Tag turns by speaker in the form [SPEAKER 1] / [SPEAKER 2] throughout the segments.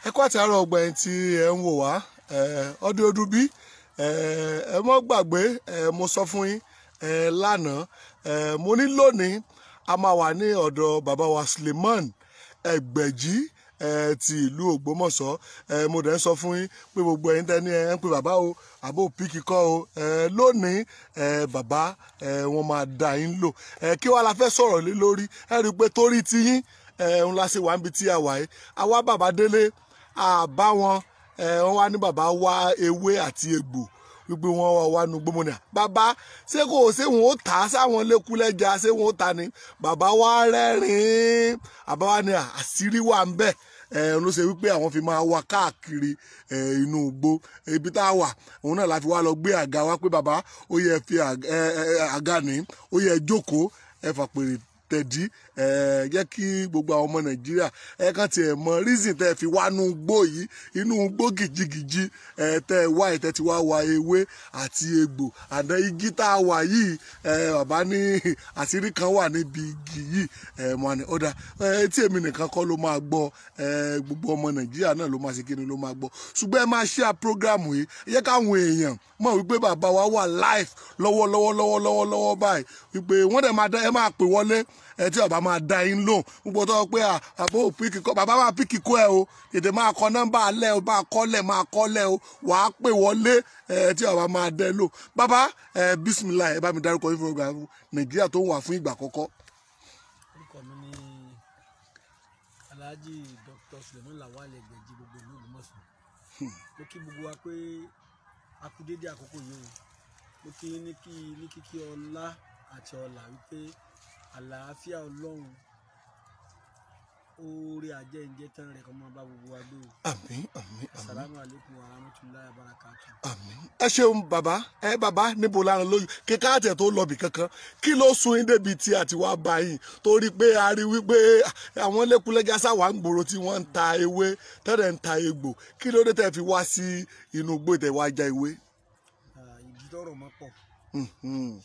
[SPEAKER 1] Ẹ kú àti àárọ̀ ọgbà ẹni tí ẹ ń wò wá ọdún ọdún bí ẹ mọ́ gbàgbé. Mo sọ fún yín lánàá, mo ní lónìí a máa wà ní ọ̀dọ̀ bàbá wa Suleiman Ẹgbẹ̀jì ti ìlú Ògbómọ̀ṣọ́. Mo dẹ̀ ń sọ fún yín pé gbogbo ẹ̀yin tẹ́ ní ẹ ń pe bàbá o, àbó píkì kọ́ o, lónìí bàbá wọn máa dá yín lò. Kí wàá la fẹ́ sọ̀rọ̀ lé lórí? Ẹ rí i pé torí ti yín ń la ṣe wà níbi tí a wà yìí. Àwa bàbá délé àbá wọn, wọ́n wá ní bàbá wá ewé àti egbò wípé wọ́n wá wá nu gbómọnìyà. Bàbá ṣé kò ṣé wọn ó tà á sáwọn lẹ́kúlẹ́jà, ṣé wọn ó tà ní? Bàbá wa rẹ́rìn-ín, àbá wa ní àṣírí wà ń bẹ̀. Ló ṣe wípé àwọn fi máa wá káàkiri inú igbó ibi tá a wà, òun náà la fi wá lọ gbé àga wá pé bàbá ó yẹ fi àga ní, ó yẹ jókòó, ẹ fàpèrè tẹ̀dí, jẹ́ kí gbogbo àwọn ọmọ Nàìjíríà ẹ kàn tiẹ̀ mọ reason tẹ́ fi wá nú igbó yìí, inú igbó gìjigìji tẹ́ ẹ wá, tẹ́ ti wá wa ewé àti egbò àdá igi tá a wà yìí. Bàbá ní àṣírí kan wà níbi igi yìí. Mọ̀ ní ọ̀dà tí èmi nìkan kọ́ ló máa gbọ́, gbogbo ọmọ Nàìjíríà náà ló máa ṣe kí ni ló máa gbọ́. Ṣùgbọ́n ẹ máa share program yìí, ẹ jẹ́ káwọn èèyàn mọ̀ wípé bàbá wa wà live lọ́wọ́lọ́wọ́ lọ́wọ́lọ́wọ́ lọ́wọ́ báyìí, wípé wọ́n dẹ̀ máa ẹ máa pè wọlé ẹ tí bàbá máa dá yín lóhùn. Gbogbo tó pé àbó píkì kọ́, bàbá máa píkì kọ́ ẹ o, tètè máa kọ nọ́mbà alẹ́ o, máa kọ́lẹ̀ máa kọ́lẹ̀ o, wàá pè wọlé ẹ tí bàbá máa dẹ́ lò. Bàbá ẹ bísímìlà, ẹ bá mi dárúkọ yín fún ọgbà Nàìjíríà tó ń wà fún ìgbà àkọ́kọ́.
[SPEAKER 2] Orúkọ mi ni Alhaji Dr. Suleiman Lawal Ẹgbẹ̀jì, gbogbo ìlú Ògbómọ̀ṣọ́. Mo kí gbogbo wa pé a kú dédé àkókò yìí o. Mo kí ní kí ní kíkí ọlá àti ọlà wípé àlàáfíà Ọlọ́run, oore àjẹǹjẹ tán rẹ̀ kó máa bá gbogbo wa gbé o.
[SPEAKER 1] Àmín, àmín, àmín.
[SPEAKER 2] Assalamu alaikum wa rahmatullahi wa barakatuh.
[SPEAKER 1] Àmín. Ẹ ṣeun bàbá. Ẹ bàbá, níbo lára lóyún kíkà àtẹ tó lọbì kankan, kí ló sún yín débi tí àti wá bá yín? Torí pé a rí wípé àwọn lẹ́kúlẹ́jà sáwà ń gbòòrò tí wọ́n ń ta ewé tẹ́lẹ̀ ń ta egbò, kí ló dé tẹ́ fi wá sí inú igbó tẹ́ wá já ewé?
[SPEAKER 2] Ìdí tọ́rọ̀ mọ́ pọ̀.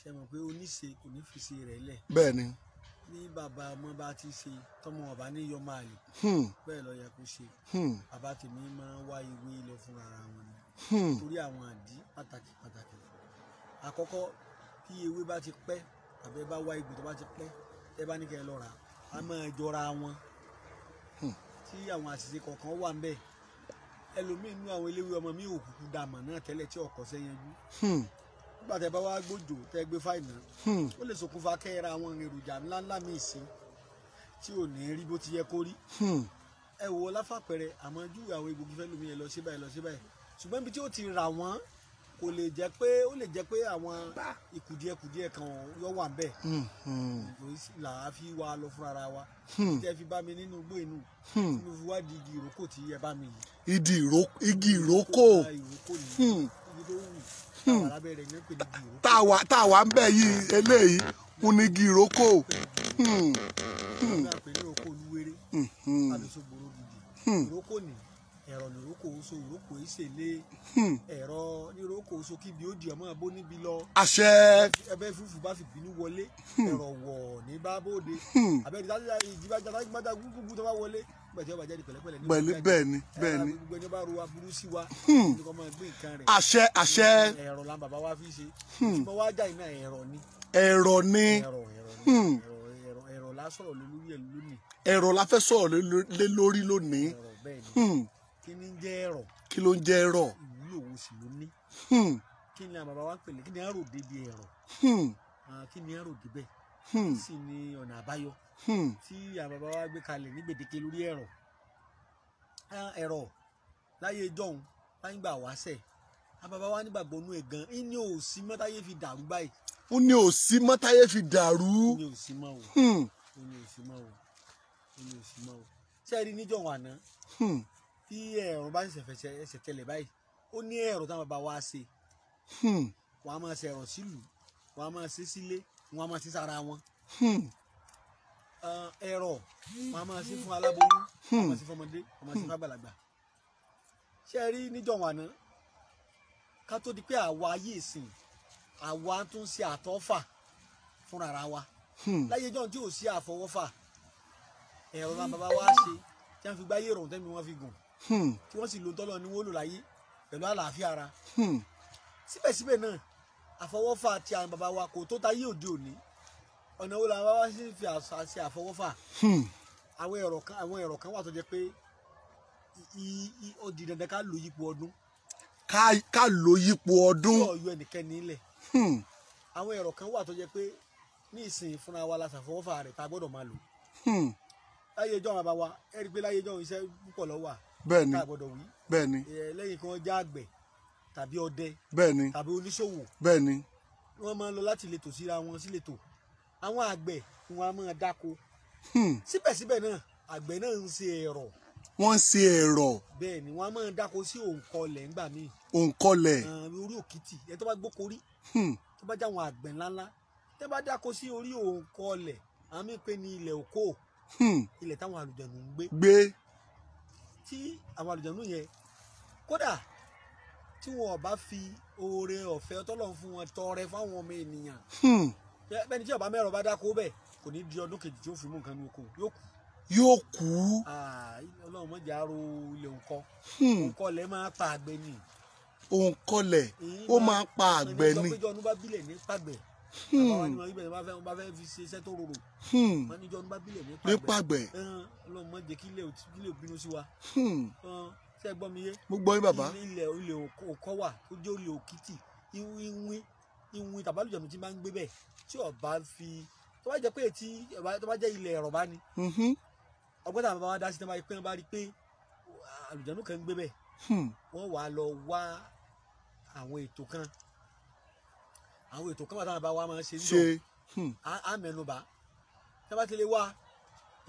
[SPEAKER 2] Ṣe mọ̀ pé oníṣe kò ní fi ṣe rẹ̀ lẹ̀.
[SPEAKER 1] Bẹ́ẹ̀ ni.
[SPEAKER 2] Ní bàbá ọmọ bá ti ṣe tọmọ ọba ní yọmọ àlè, bẹ́ẹ̀ ló yẹ kó ṣe. Bàbá tèmi máa ń wá ewé lọ fún ara wọn ni, torí àwọn àdí pàtàkì pàtàkì. Àkọ́kọ́, bí ewé bá ti pẹ́ tàbí ẹ bá wá egbò tó bá ti pẹ́, ẹ bá ní kẹ́ ẹ lọ rà á, máa jọra wọn tí àwọn àṣìṣe kọ̀ọ̀kan wà ńbẹ̀. Ẹlòmíín nú àwọn eléwé ọmọ mi òkùnkùn dàmọ̀ náà tẹ́lẹ̀ tí ọkọ̀ sẹ́yẹnjú. Nígbà tẹ́ bá wá gbójò tẹ́ gbé fáìnà, ó lè ṣokùnfà kẹ́ra àwọn èròjà ńláńlá míì sí tí ò ní rí bó ti yẹ kó rí. Ẹ wò ó láfàpẹrẹ, àmọ́ júwe àwọn egbògi fẹ́ lómi ẹ lọ sí báyìí, lọ sí báyìí, ṣùgbọ́n ibi tí ó ti rà wọ́n kò lè jẹ́ pé ó lè jẹ́ pé àwọn ìkùdíẹ̀kùdíẹ̀ kan yọ wà ńbẹ̀ là á fi wá lọ fúnra ra wa. Tẹ́ fi bá mi nínú igbó inú tí mo fi wá di igi ìrókò tí ẹ bá mi yìí.
[SPEAKER 1] Igi ìrókò.
[SPEAKER 2] Ìrókò ni igi tó wù
[SPEAKER 1] tá a wà ń bẹ̀ yìí, eléyìí ń ní igi ìrókò.
[SPEAKER 2] Ìrókò ni ẹ̀rọ nìrókò oṣù, ìrókò ìṣèlè ẹ̀rọ nìrókò oṣù, kíbi ó di ọmọ abó níbi lọ.
[SPEAKER 1] Àṣẹ.
[SPEAKER 2] Ẹbẹ fúfú bá fi bínú wọlé, ẹ̀rọ wọ̀ ní bá bóde, àbẹ̀rẹ̀ ìjìbájá gúgúgú tó bá wọlé gbẹ̀tẹ̀ ọba jáde pẹ̀lẹ́pẹ̀lẹ́.
[SPEAKER 1] Pẹ̀lú bẹ́ẹ̀ ni, bẹ́ẹ̀ ni.
[SPEAKER 2] Gbogbo ẹni bá ro aburú sí wa ní kò máa gbé nǹkan rẹ̀.
[SPEAKER 1] Àṣẹ, àṣẹ.
[SPEAKER 2] Ẹ̀rọ la bàbá wa fi ṣe tí mo wá já iná, ẹ̀rọ ni.
[SPEAKER 1] Ẹ̀rọ ni.
[SPEAKER 2] Ẹ̀rọ, ẹ̀rọ ni, ẹ̀rọ, ẹ̀rọ la sọ̀rọ̀ lórí ẹ̀ lónìí.
[SPEAKER 1] Ẹ̀rọ la fẹ́ sọ̀rọ̀ lé lórí lónìí.
[SPEAKER 2] Ẹ̀rọ, bẹ́ẹ̀ ni. Kí ni ń jẹ́ ẹ̀rọ?
[SPEAKER 1] Kí ló ń jẹ́ ẹ̀rọ?
[SPEAKER 2] Ìwúlò wo sì ló ní? Kí ni àwọn bàbá wa ń pèlè? Kí ni ẹ̀rọ débi ẹ̀rọ? Kí ni ẹ̀rọ débẹ̀? Sì ni ọ̀nà àbáyọ tí àwọn bàbá wa gbé kalẹ̀ ní gbèdéke lórí ẹ̀rọ. Ẹ̀rọ láyé ìjọ́un, láyé ìgbà wáṣẹ̀, àwọn bàbá wa nígbàgbọ́ nú ẹ̀ gan, ní òsì mọ́táyé fi dàrú báyìí.
[SPEAKER 1] Ó ní òsì mọ́táyé fi dàrú.
[SPEAKER 2] Ó ní òsì mọ́ o. Ó ní òsì mọ́ o. Ó ní òsì mọ́ o. Ṣé ẹ rí níjọ́ àná tí ẹ̀rọ bá ṣẹ̀ṣẹ̀ fẹsẹ̀ ẹsẹ̀ tẹlẹ̀ báyìí, ó ní ẹ̀rọ táwọn bàbá wa ṣe. Wọ́n á máa ṣe ẹ̀rọ sílùú, wọ́n á máa ṣe sílé, wọ́n á máa ṣe sára wọn. Ẹ̀rọ wọ́n á máa ṣe fún aláboyún, wọ́n á máa ṣe fún ọmọdé, wọ́n á máa ṣe fún àgbàlagbà. Ṣé ẹ rí níjọ́ àná, ká tó di pé àwa ayé ìsìn àwa tún ṣe àtọ́fà fúnra ara wa. Láyé ìjọ́ tí ò sí àfọwọ́fà, ẹ̀rọ náà bàbá wa ṣe tí wọ́n fi gbáyé ìrọ̀rùn tẹ́mi wọ́n fi gùn. Tí wọ́n sì lo tọ́lọ́ ní wọ́n lò láyé pẹ̀lú àlàáfíà ara. Síbẹ̀síbẹ̀ náà àfọwọ́fà ti àwọn bàbá wa kò tó táyé òde òní. Ọ̀nà wo làwọn bàbá wa sì fi àṣà ṣe àfọwọ́fà? Àwọn ẹ̀rọ kan wà tó jẹ́ pé ó di dandan ká lò yípo ọdún.
[SPEAKER 1] Ká lò yípo ọdún.
[SPEAKER 2] Yóò yọ ẹnikẹ́ni nílẹ̀. Àwọn ẹ̀rọ kan wà tó jẹ́ pé ní ìsìn fúnra wa la ṣàfọwọ́fà rẹ̀ tá a gbọ́dọ̀ máa lò. Láyé ijọ́ àwọn bàbá wa ẹ rí i pé láyé ijọ́ iṣẹ́ púpọ̀ ló wà.
[SPEAKER 1] Bẹ́ẹ̀ni.
[SPEAKER 2] Tá a gbọ́dọ̀ wí.
[SPEAKER 1] Bẹ́ẹ̀ni.
[SPEAKER 2] Lẹ́yìn kan já àgbẹ̀ tàbí ọdẹ.
[SPEAKER 1] Bẹ́ẹ̀ni.
[SPEAKER 2] Tàbí oníṣòwò.
[SPEAKER 1] Bẹ́ẹ̀ni.
[SPEAKER 2] Wọ́n máa ń lọ láti ìletò síra wọn sí ìletò. Àwọn àgbẹ̀ wọn a máa dáko. Síbẹ̀síbẹ̀ náà àgbẹ̀ náà ń ṣe ẹ̀rọ.
[SPEAKER 1] Wọ́n ń ṣe ẹ̀rọ.
[SPEAKER 2] Bẹ́ẹ̀ ni wọ́n á máa dáko sí òǹkọlẹ̀ ńgbà míì.
[SPEAKER 1] Òǹkọlẹ̀.
[SPEAKER 2] Orí òkìtì ẹ tó bá gbóko rí. Tó bá jáwọn àgbẹ̀ ńláńlá tẹ́ bá dáko sí orí òǹkọlẹ̀ àmì pé ní ilẹ̀ òkó. Ilẹ̀ táwọn àlùjànnú ń gbé.
[SPEAKER 1] Gbé.
[SPEAKER 2] Tí àwọn àlùjànnú yẹn kódà tí wọn ò bá fi oore ọ̀fẹ́ tọ́lọ́run fún wọn tọrẹ fáwọn ọmọ ènìyàn. Bẹ́ẹ̀ni tí ọba mẹ́rọ bá dáko bẹ́ẹ̀ kò ní di ọdún kejì tí ó fi mú nǹkan ní oko yóò kú.
[SPEAKER 1] Yóò kú.
[SPEAKER 2] Ọlọ́run má jẹ́ àrò ilẹ̀ òǹkọ. Òǹkọlẹ̀ máa pa àgbẹ̀ ni.
[SPEAKER 1] Òǹkọlẹ̀ ó máa pa àgbẹ̀ ni.
[SPEAKER 2] Ẹni tó péjọ ọdún bá bílẹ̀ ní pàgbẹ̀. Bàbá wa ni wọn ibẹ̀ wọ́n bá fẹ́ fi ṣe iṣẹ́ tó rorò. Wọ́n níjọ́ ọdún bá bílẹ̀ ní
[SPEAKER 1] pàgbẹ̀.
[SPEAKER 2] Ọlọ́run má jẹ́ kí ilẹ̀ bínú sí wa. Ṣé ẹ gbọ́ mi yé?
[SPEAKER 1] Mo gbọ́ yín bàbá.
[SPEAKER 2] Ilẹ̀ òǹkọ wà tó jẹ́ ilẹ̀ òkìtì ìwìn ìwìn tàbálùjọ̀nù tí máa ń gbé bẹ́ẹ̀ tí ọba fi tó bá jẹ́ pé tí tó bá jẹ́ ilẹ̀ ẹ̀rọ bá ní. Ọgbọ́n tàbí bàbá wa dá sí tí wọ́n bá rí pé àlùjọ̀nù kan ń gbé bẹ́ẹ̀ wọ́n wà lọ wá àwọn ètò kan wà táwọn bàbá wa máa ń ṣe níjọ́ á mẹ́nubà tí wọ́n bá ti lè wá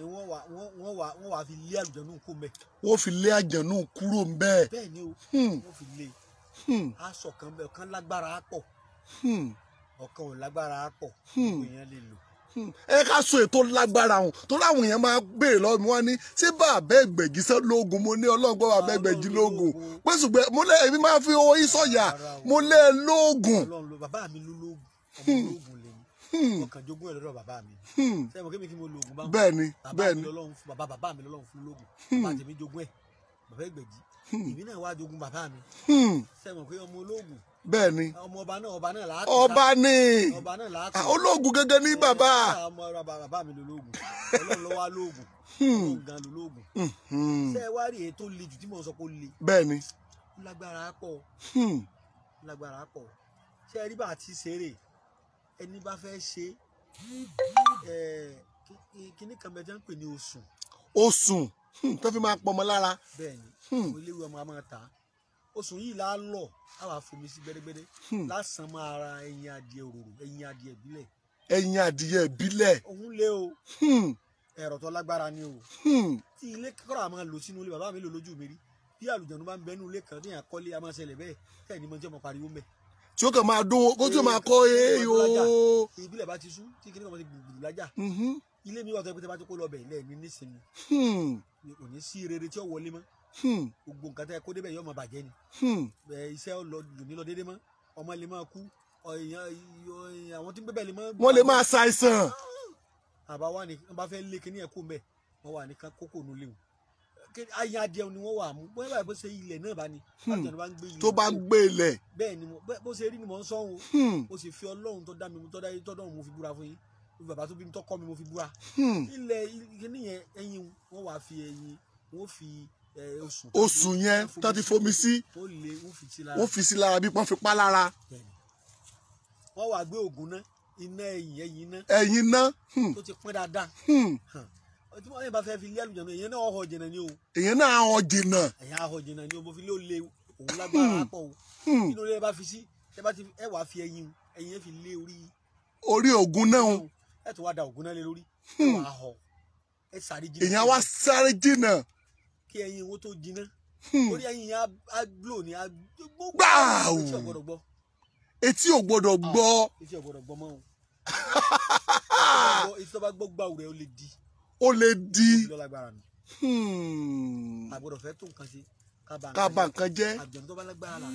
[SPEAKER 2] wọ́n wà fi lé àlùjọ̀nù kúrò ńbẹ̀.
[SPEAKER 1] Wọ́n fi lé àlùjọ̀nù kúrò ńbẹ̀.
[SPEAKER 2] Bẹ́ẹ̀ ni o wọ́n fi lé aṣọ kan bẹ́ẹ̀ ọ̀kan lágbára pọ̀ ọ̀kan ò lágbára pọ̀ gbogbo èèyàn lè lò.
[SPEAKER 1] Ẹ ká sọ ètò lágbára ọ̀hún torí àwọn èèyàn máa béèrè lọ́wọ́ mi wọ́n ní ṣé bàbá Ẹgbẹ̀jì sẹ́ lóògùn mo ní ọlọ́gbọ́n bàbá Ẹgbẹ̀jì lóògùn pé ṣùgbọ́n mo lé èmi máa fi owó yín sọ̀yà mo lé e lóògùn.
[SPEAKER 2] Ọlọ́run bàbá mi ló lóògùn ọmọ lóògùn lèmi ọkàn jogún ẹ̀ lọ́dọ̀ bàbá mi sẹ́yìn mo kémi kí mo lóògùn bá
[SPEAKER 1] bẹ́ẹ̀ni bẹ́ẹ̀ni
[SPEAKER 2] bàbá mi lọ́lọ́run fún lóògùn bàbá tèmi jogún ẹ̀ bàbá Ẹgbẹ̀jì èmi náà wá jogún bàbá mi sẹ́yìn mo pé ọmọ olóògùn
[SPEAKER 1] bẹ́ẹ̀ni
[SPEAKER 2] ọmọ ọba náà ọba náà làá
[SPEAKER 1] ọba ni
[SPEAKER 2] ọba náà làá
[SPEAKER 1] olóògùn gẹ́gẹ́ ní bàbá
[SPEAKER 2] ọmọ bàbá mi lolóògùn Ọlọ́run ló wá lóògùn Ọlọ́run gan lolóògùn ṣé ẹ wá rí èyí tó le jù tí mò ń sọ pé ó le
[SPEAKER 1] bẹ́ẹ̀ni
[SPEAKER 2] lágbára pọ̀ lágbára pọ̀ ṣé ẹ rí bá a ti ṣeré ẹni bá fẹ́ ṣe kíní kan bẹ jẹ́ ń pè ní osùn.
[SPEAKER 1] Osùn tó fi máa pọmọ lára.
[SPEAKER 2] Bẹ́ẹ̀ni oléwu ọmọ a máa ta osùn yìí la lọ a wà fomi sí gbẹdẹgbẹdẹ lásán máa ra ẹyin adìẹ òróró ẹyin adìẹ ìbílẹ̀.
[SPEAKER 1] Ẹyin adìẹ ìbílẹ̀.
[SPEAKER 2] Òun lé o ẹ̀rọ tó lágbára ni o tí ilé kọ́ra máa lò sínú ilé bàbá mi lò lójú mi rí bí àlùjànnú bá ń bẹnu ilé kan ní àkọlé a máa ṣẹlẹ̀ bẹ́ẹ̀ tẹ̀ ní mo jẹ́ ọmọ pariwo mẹ́.
[SPEAKER 1] Tí ó kàn máa dún kó tí ó máa kọ́ ee o.
[SPEAKER 2] Ìbílẹ̀ bá ti sú tí kìnìún kan ti gbùgbùrù lájà ilé mi wà tó yẹ pé tí a bá ti kó lọ bẹ̀ lẹ́ẹ̀ ní nísìnyí kò ní sí rere tí ó wọlé mọ́ gbogbo nǹkan tẹ́ kó débẹ̀ yóò máa bàjẹ́ ni iṣẹ́ lò ní lọ déédéé mọ́ ọmọ lè máa kú àwọn tí ń gbébẹ̀ lè máa.
[SPEAKER 1] Wọ́n lè máa ṣàìsàn.
[SPEAKER 2] Àbá wa ni wọ́n bá fẹ́ lé kíní ẹ̀ kó mbẹ́ wọ́n wà ní kókó nu léwu ayé adìẹ ni wọ́n wà mú bóyá báyìí bó ṣe ilẹ̀ náà bá ní
[SPEAKER 1] tó bá ń gbé ilẹ̀.
[SPEAKER 2] Bẹ́ẹ̀ ni bó ṣe rí ni mò ń sọ́hun o sì fi Ọlọ́run tó dá mi tó dá tó dán mo fi búra fún yín bàbá tó bí mi tó kọ́ mi mo fi búra. Ilẹ̀ kíní yẹn ẹyin wọ́n wà fi ẹyin wọ́n fi osùn.
[SPEAKER 1] Osùn yẹn tó ti fomi sí wọ́n fi sí lára bí wọ́n fi pa lára.
[SPEAKER 2] Wọ́n wà gbé ògùn náà iná ẹyin ẹyin náà.
[SPEAKER 1] Ẹyin náà.
[SPEAKER 2] Tó ti pín dáadáa. Tí wọ́n yẹn bá fẹ́ fi lé àlùjànnú èyàn náà ọ̀họ̀ jìnnà ni o.
[SPEAKER 1] Èyàn náà ọ̀họ̀ jìnnà.
[SPEAKER 2] Èyàn ọ̀họ̀ jìnnà ni o mo fi lé olè òun lágbára pọ̀ o. Inú ilé bá fi sí ẹ bá ti ẹ wàá fi ẹyin ẹyin yẹn fi lé orí.
[SPEAKER 1] Orí ògùn náà.
[SPEAKER 2] Ẹ tó wá da ògùn náà lé lórí. Ẹ wàá họ ẹ sáré jìnnà.
[SPEAKER 1] Èyàn wá sáré jìnnà.
[SPEAKER 2] Kí ẹyin wo tó jìnnà. Orí ẹyin yẹn á blow ni á
[SPEAKER 1] gbáà.
[SPEAKER 2] Etí ò gbọ́dọ̀ gbọ́.
[SPEAKER 1] Etí ò gbọ́dọ̀ gbọ́.
[SPEAKER 2] Etí ò gbọ́dọ̀ gbọ́ mọ́ o. Etí tó bá gbọ́ gbàù rẹ̀ ó lè di.
[SPEAKER 1] Ó lè di.
[SPEAKER 2] Àgbọ́dọ̀ fẹ́ tó nǹkan ṣe
[SPEAKER 1] ká bà nǹkan jẹ́.
[SPEAKER 2] Àjọ̀nú tó bá lágbára là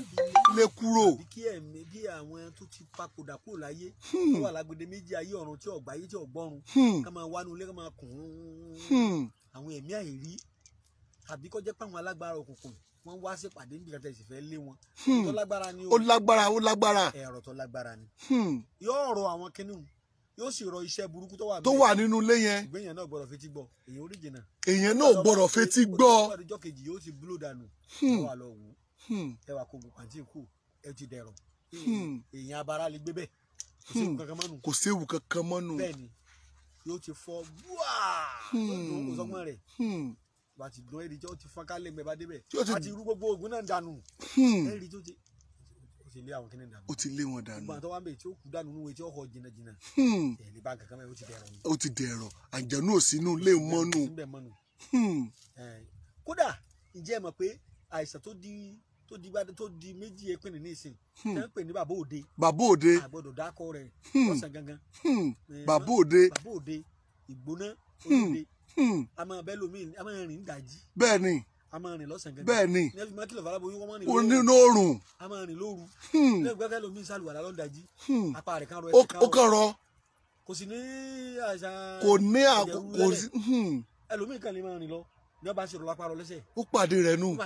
[SPEAKER 1] lé kúrò.
[SPEAKER 2] Bí kí ẹ̀mí bí àwọn tó ti papòdà kúrò láyé tó wà lágbede méjì ayé ọ̀run tí ọ̀gbá ayé tí ọ̀gbọ́run ká máa wánú ilé ká máa kùn ún àwọn ẹ̀mí àìrí Tàbí kó jẹ́ pé àwọn alágbára òkùnkùn wọ́n wá sí pàdé níbi kẹtẹ ìsìfẹ́ lé wọn. Tó lágbára ni o.
[SPEAKER 1] Ó lágbára, ó lágbára.
[SPEAKER 2] Ẹ̀rọ tó lágbára ni. Yóò rọ àwọn kínní, yóò sì rọ iṣẹ́ burúkú tó wà
[SPEAKER 1] tó wà nínú ilé yẹn.
[SPEAKER 2] Ìgbéyàn náà gbọ́dọ̀ fetí gbọ́, èyàn orí jìnnà.
[SPEAKER 1] Èyàn náà gbọ́dọ̀ fetí gbọ́.
[SPEAKER 2] Ọjọ́ kejì yóò ti búlò dànù. Ẹ wà lọ wò ó. Ẹ wà kó pàǹtí kù, ẹ ti dẹ̀rọ̀. Èyàn abara lè gbé bẹ́ẹ̀. Kò séwu kankan mọ́nu.
[SPEAKER 1] Kò séwu kankan mọ́nu.
[SPEAKER 2] Bẹ́ẹ̀ni, yóò ti fọ́ wáá. Kò sọ́gbọ́n rẹ̀. Bá ti dùn ẹ̀rí tí ó ti fọ́n kálẹ̀ mẹ́ bá débẹ̀. Àti irú gbogbo oògùn náà dànù. Ẹ̀rí tó ti ó ti lé àwọn kìnìún dànù.
[SPEAKER 1] Ó ti lé wọn dànù.
[SPEAKER 2] Gbogbo àwọn tó wá ń bẹ̀ tí ó kú dànù nínú etí ọkọ̀ jìnnà jìnnà. Ẹ̀ lè bá nǹkan kan mẹ́, ó ti dẹ̀rọ̀ ni.
[SPEAKER 1] Ó ti dẹ̀rọ̀, àjẹnú ò sínú ilé mọ́nù.
[SPEAKER 2] Kódà ǹjẹ́ ẹ mọ̀ pé àìsàn tó di méjì ẹ̀pìnì ní ìsìn tẹ́ ń pè ní bàbá òde.
[SPEAKER 1] Bàbá òde.
[SPEAKER 2] Àgbọ̀dọ̀ dákọ̀ rẹ̀ lọ́sàn gangan.
[SPEAKER 1] Bàbá òde.
[SPEAKER 2] Bàbá òde ìgbóná òde. A máa bẹ́ lómi, a máa rìn dájí.
[SPEAKER 1] Bẹ́ẹ̀ni.
[SPEAKER 2] A máa rìn lọ́sàn gangan.
[SPEAKER 1] Bẹ́ẹ̀ni.
[SPEAKER 2] Ní ẹbí máa kìlọ̀ faraboyún wọ́n máa rìn
[SPEAKER 1] lóru. Lóòrùn.
[SPEAKER 2] A máa rìn lóru. Ní ẹbí gbẹ́kẹ̀ lómi sálùwàlá lọ́ndàjí. Apá rẹ̀ kan rọ, ẹsẹ̀ kan
[SPEAKER 1] rọ. Ó kàn rọ.
[SPEAKER 2] Kò sì ní àìsàn.
[SPEAKER 1] Kò ní àkókò kò sí.
[SPEAKER 2] Ẹlòmíì kan lè máa rìn lọ ní ọba ṣe rọ lápá rọ lẹ́sẹ̀.
[SPEAKER 1] Ó pàdé rẹ̀ nù.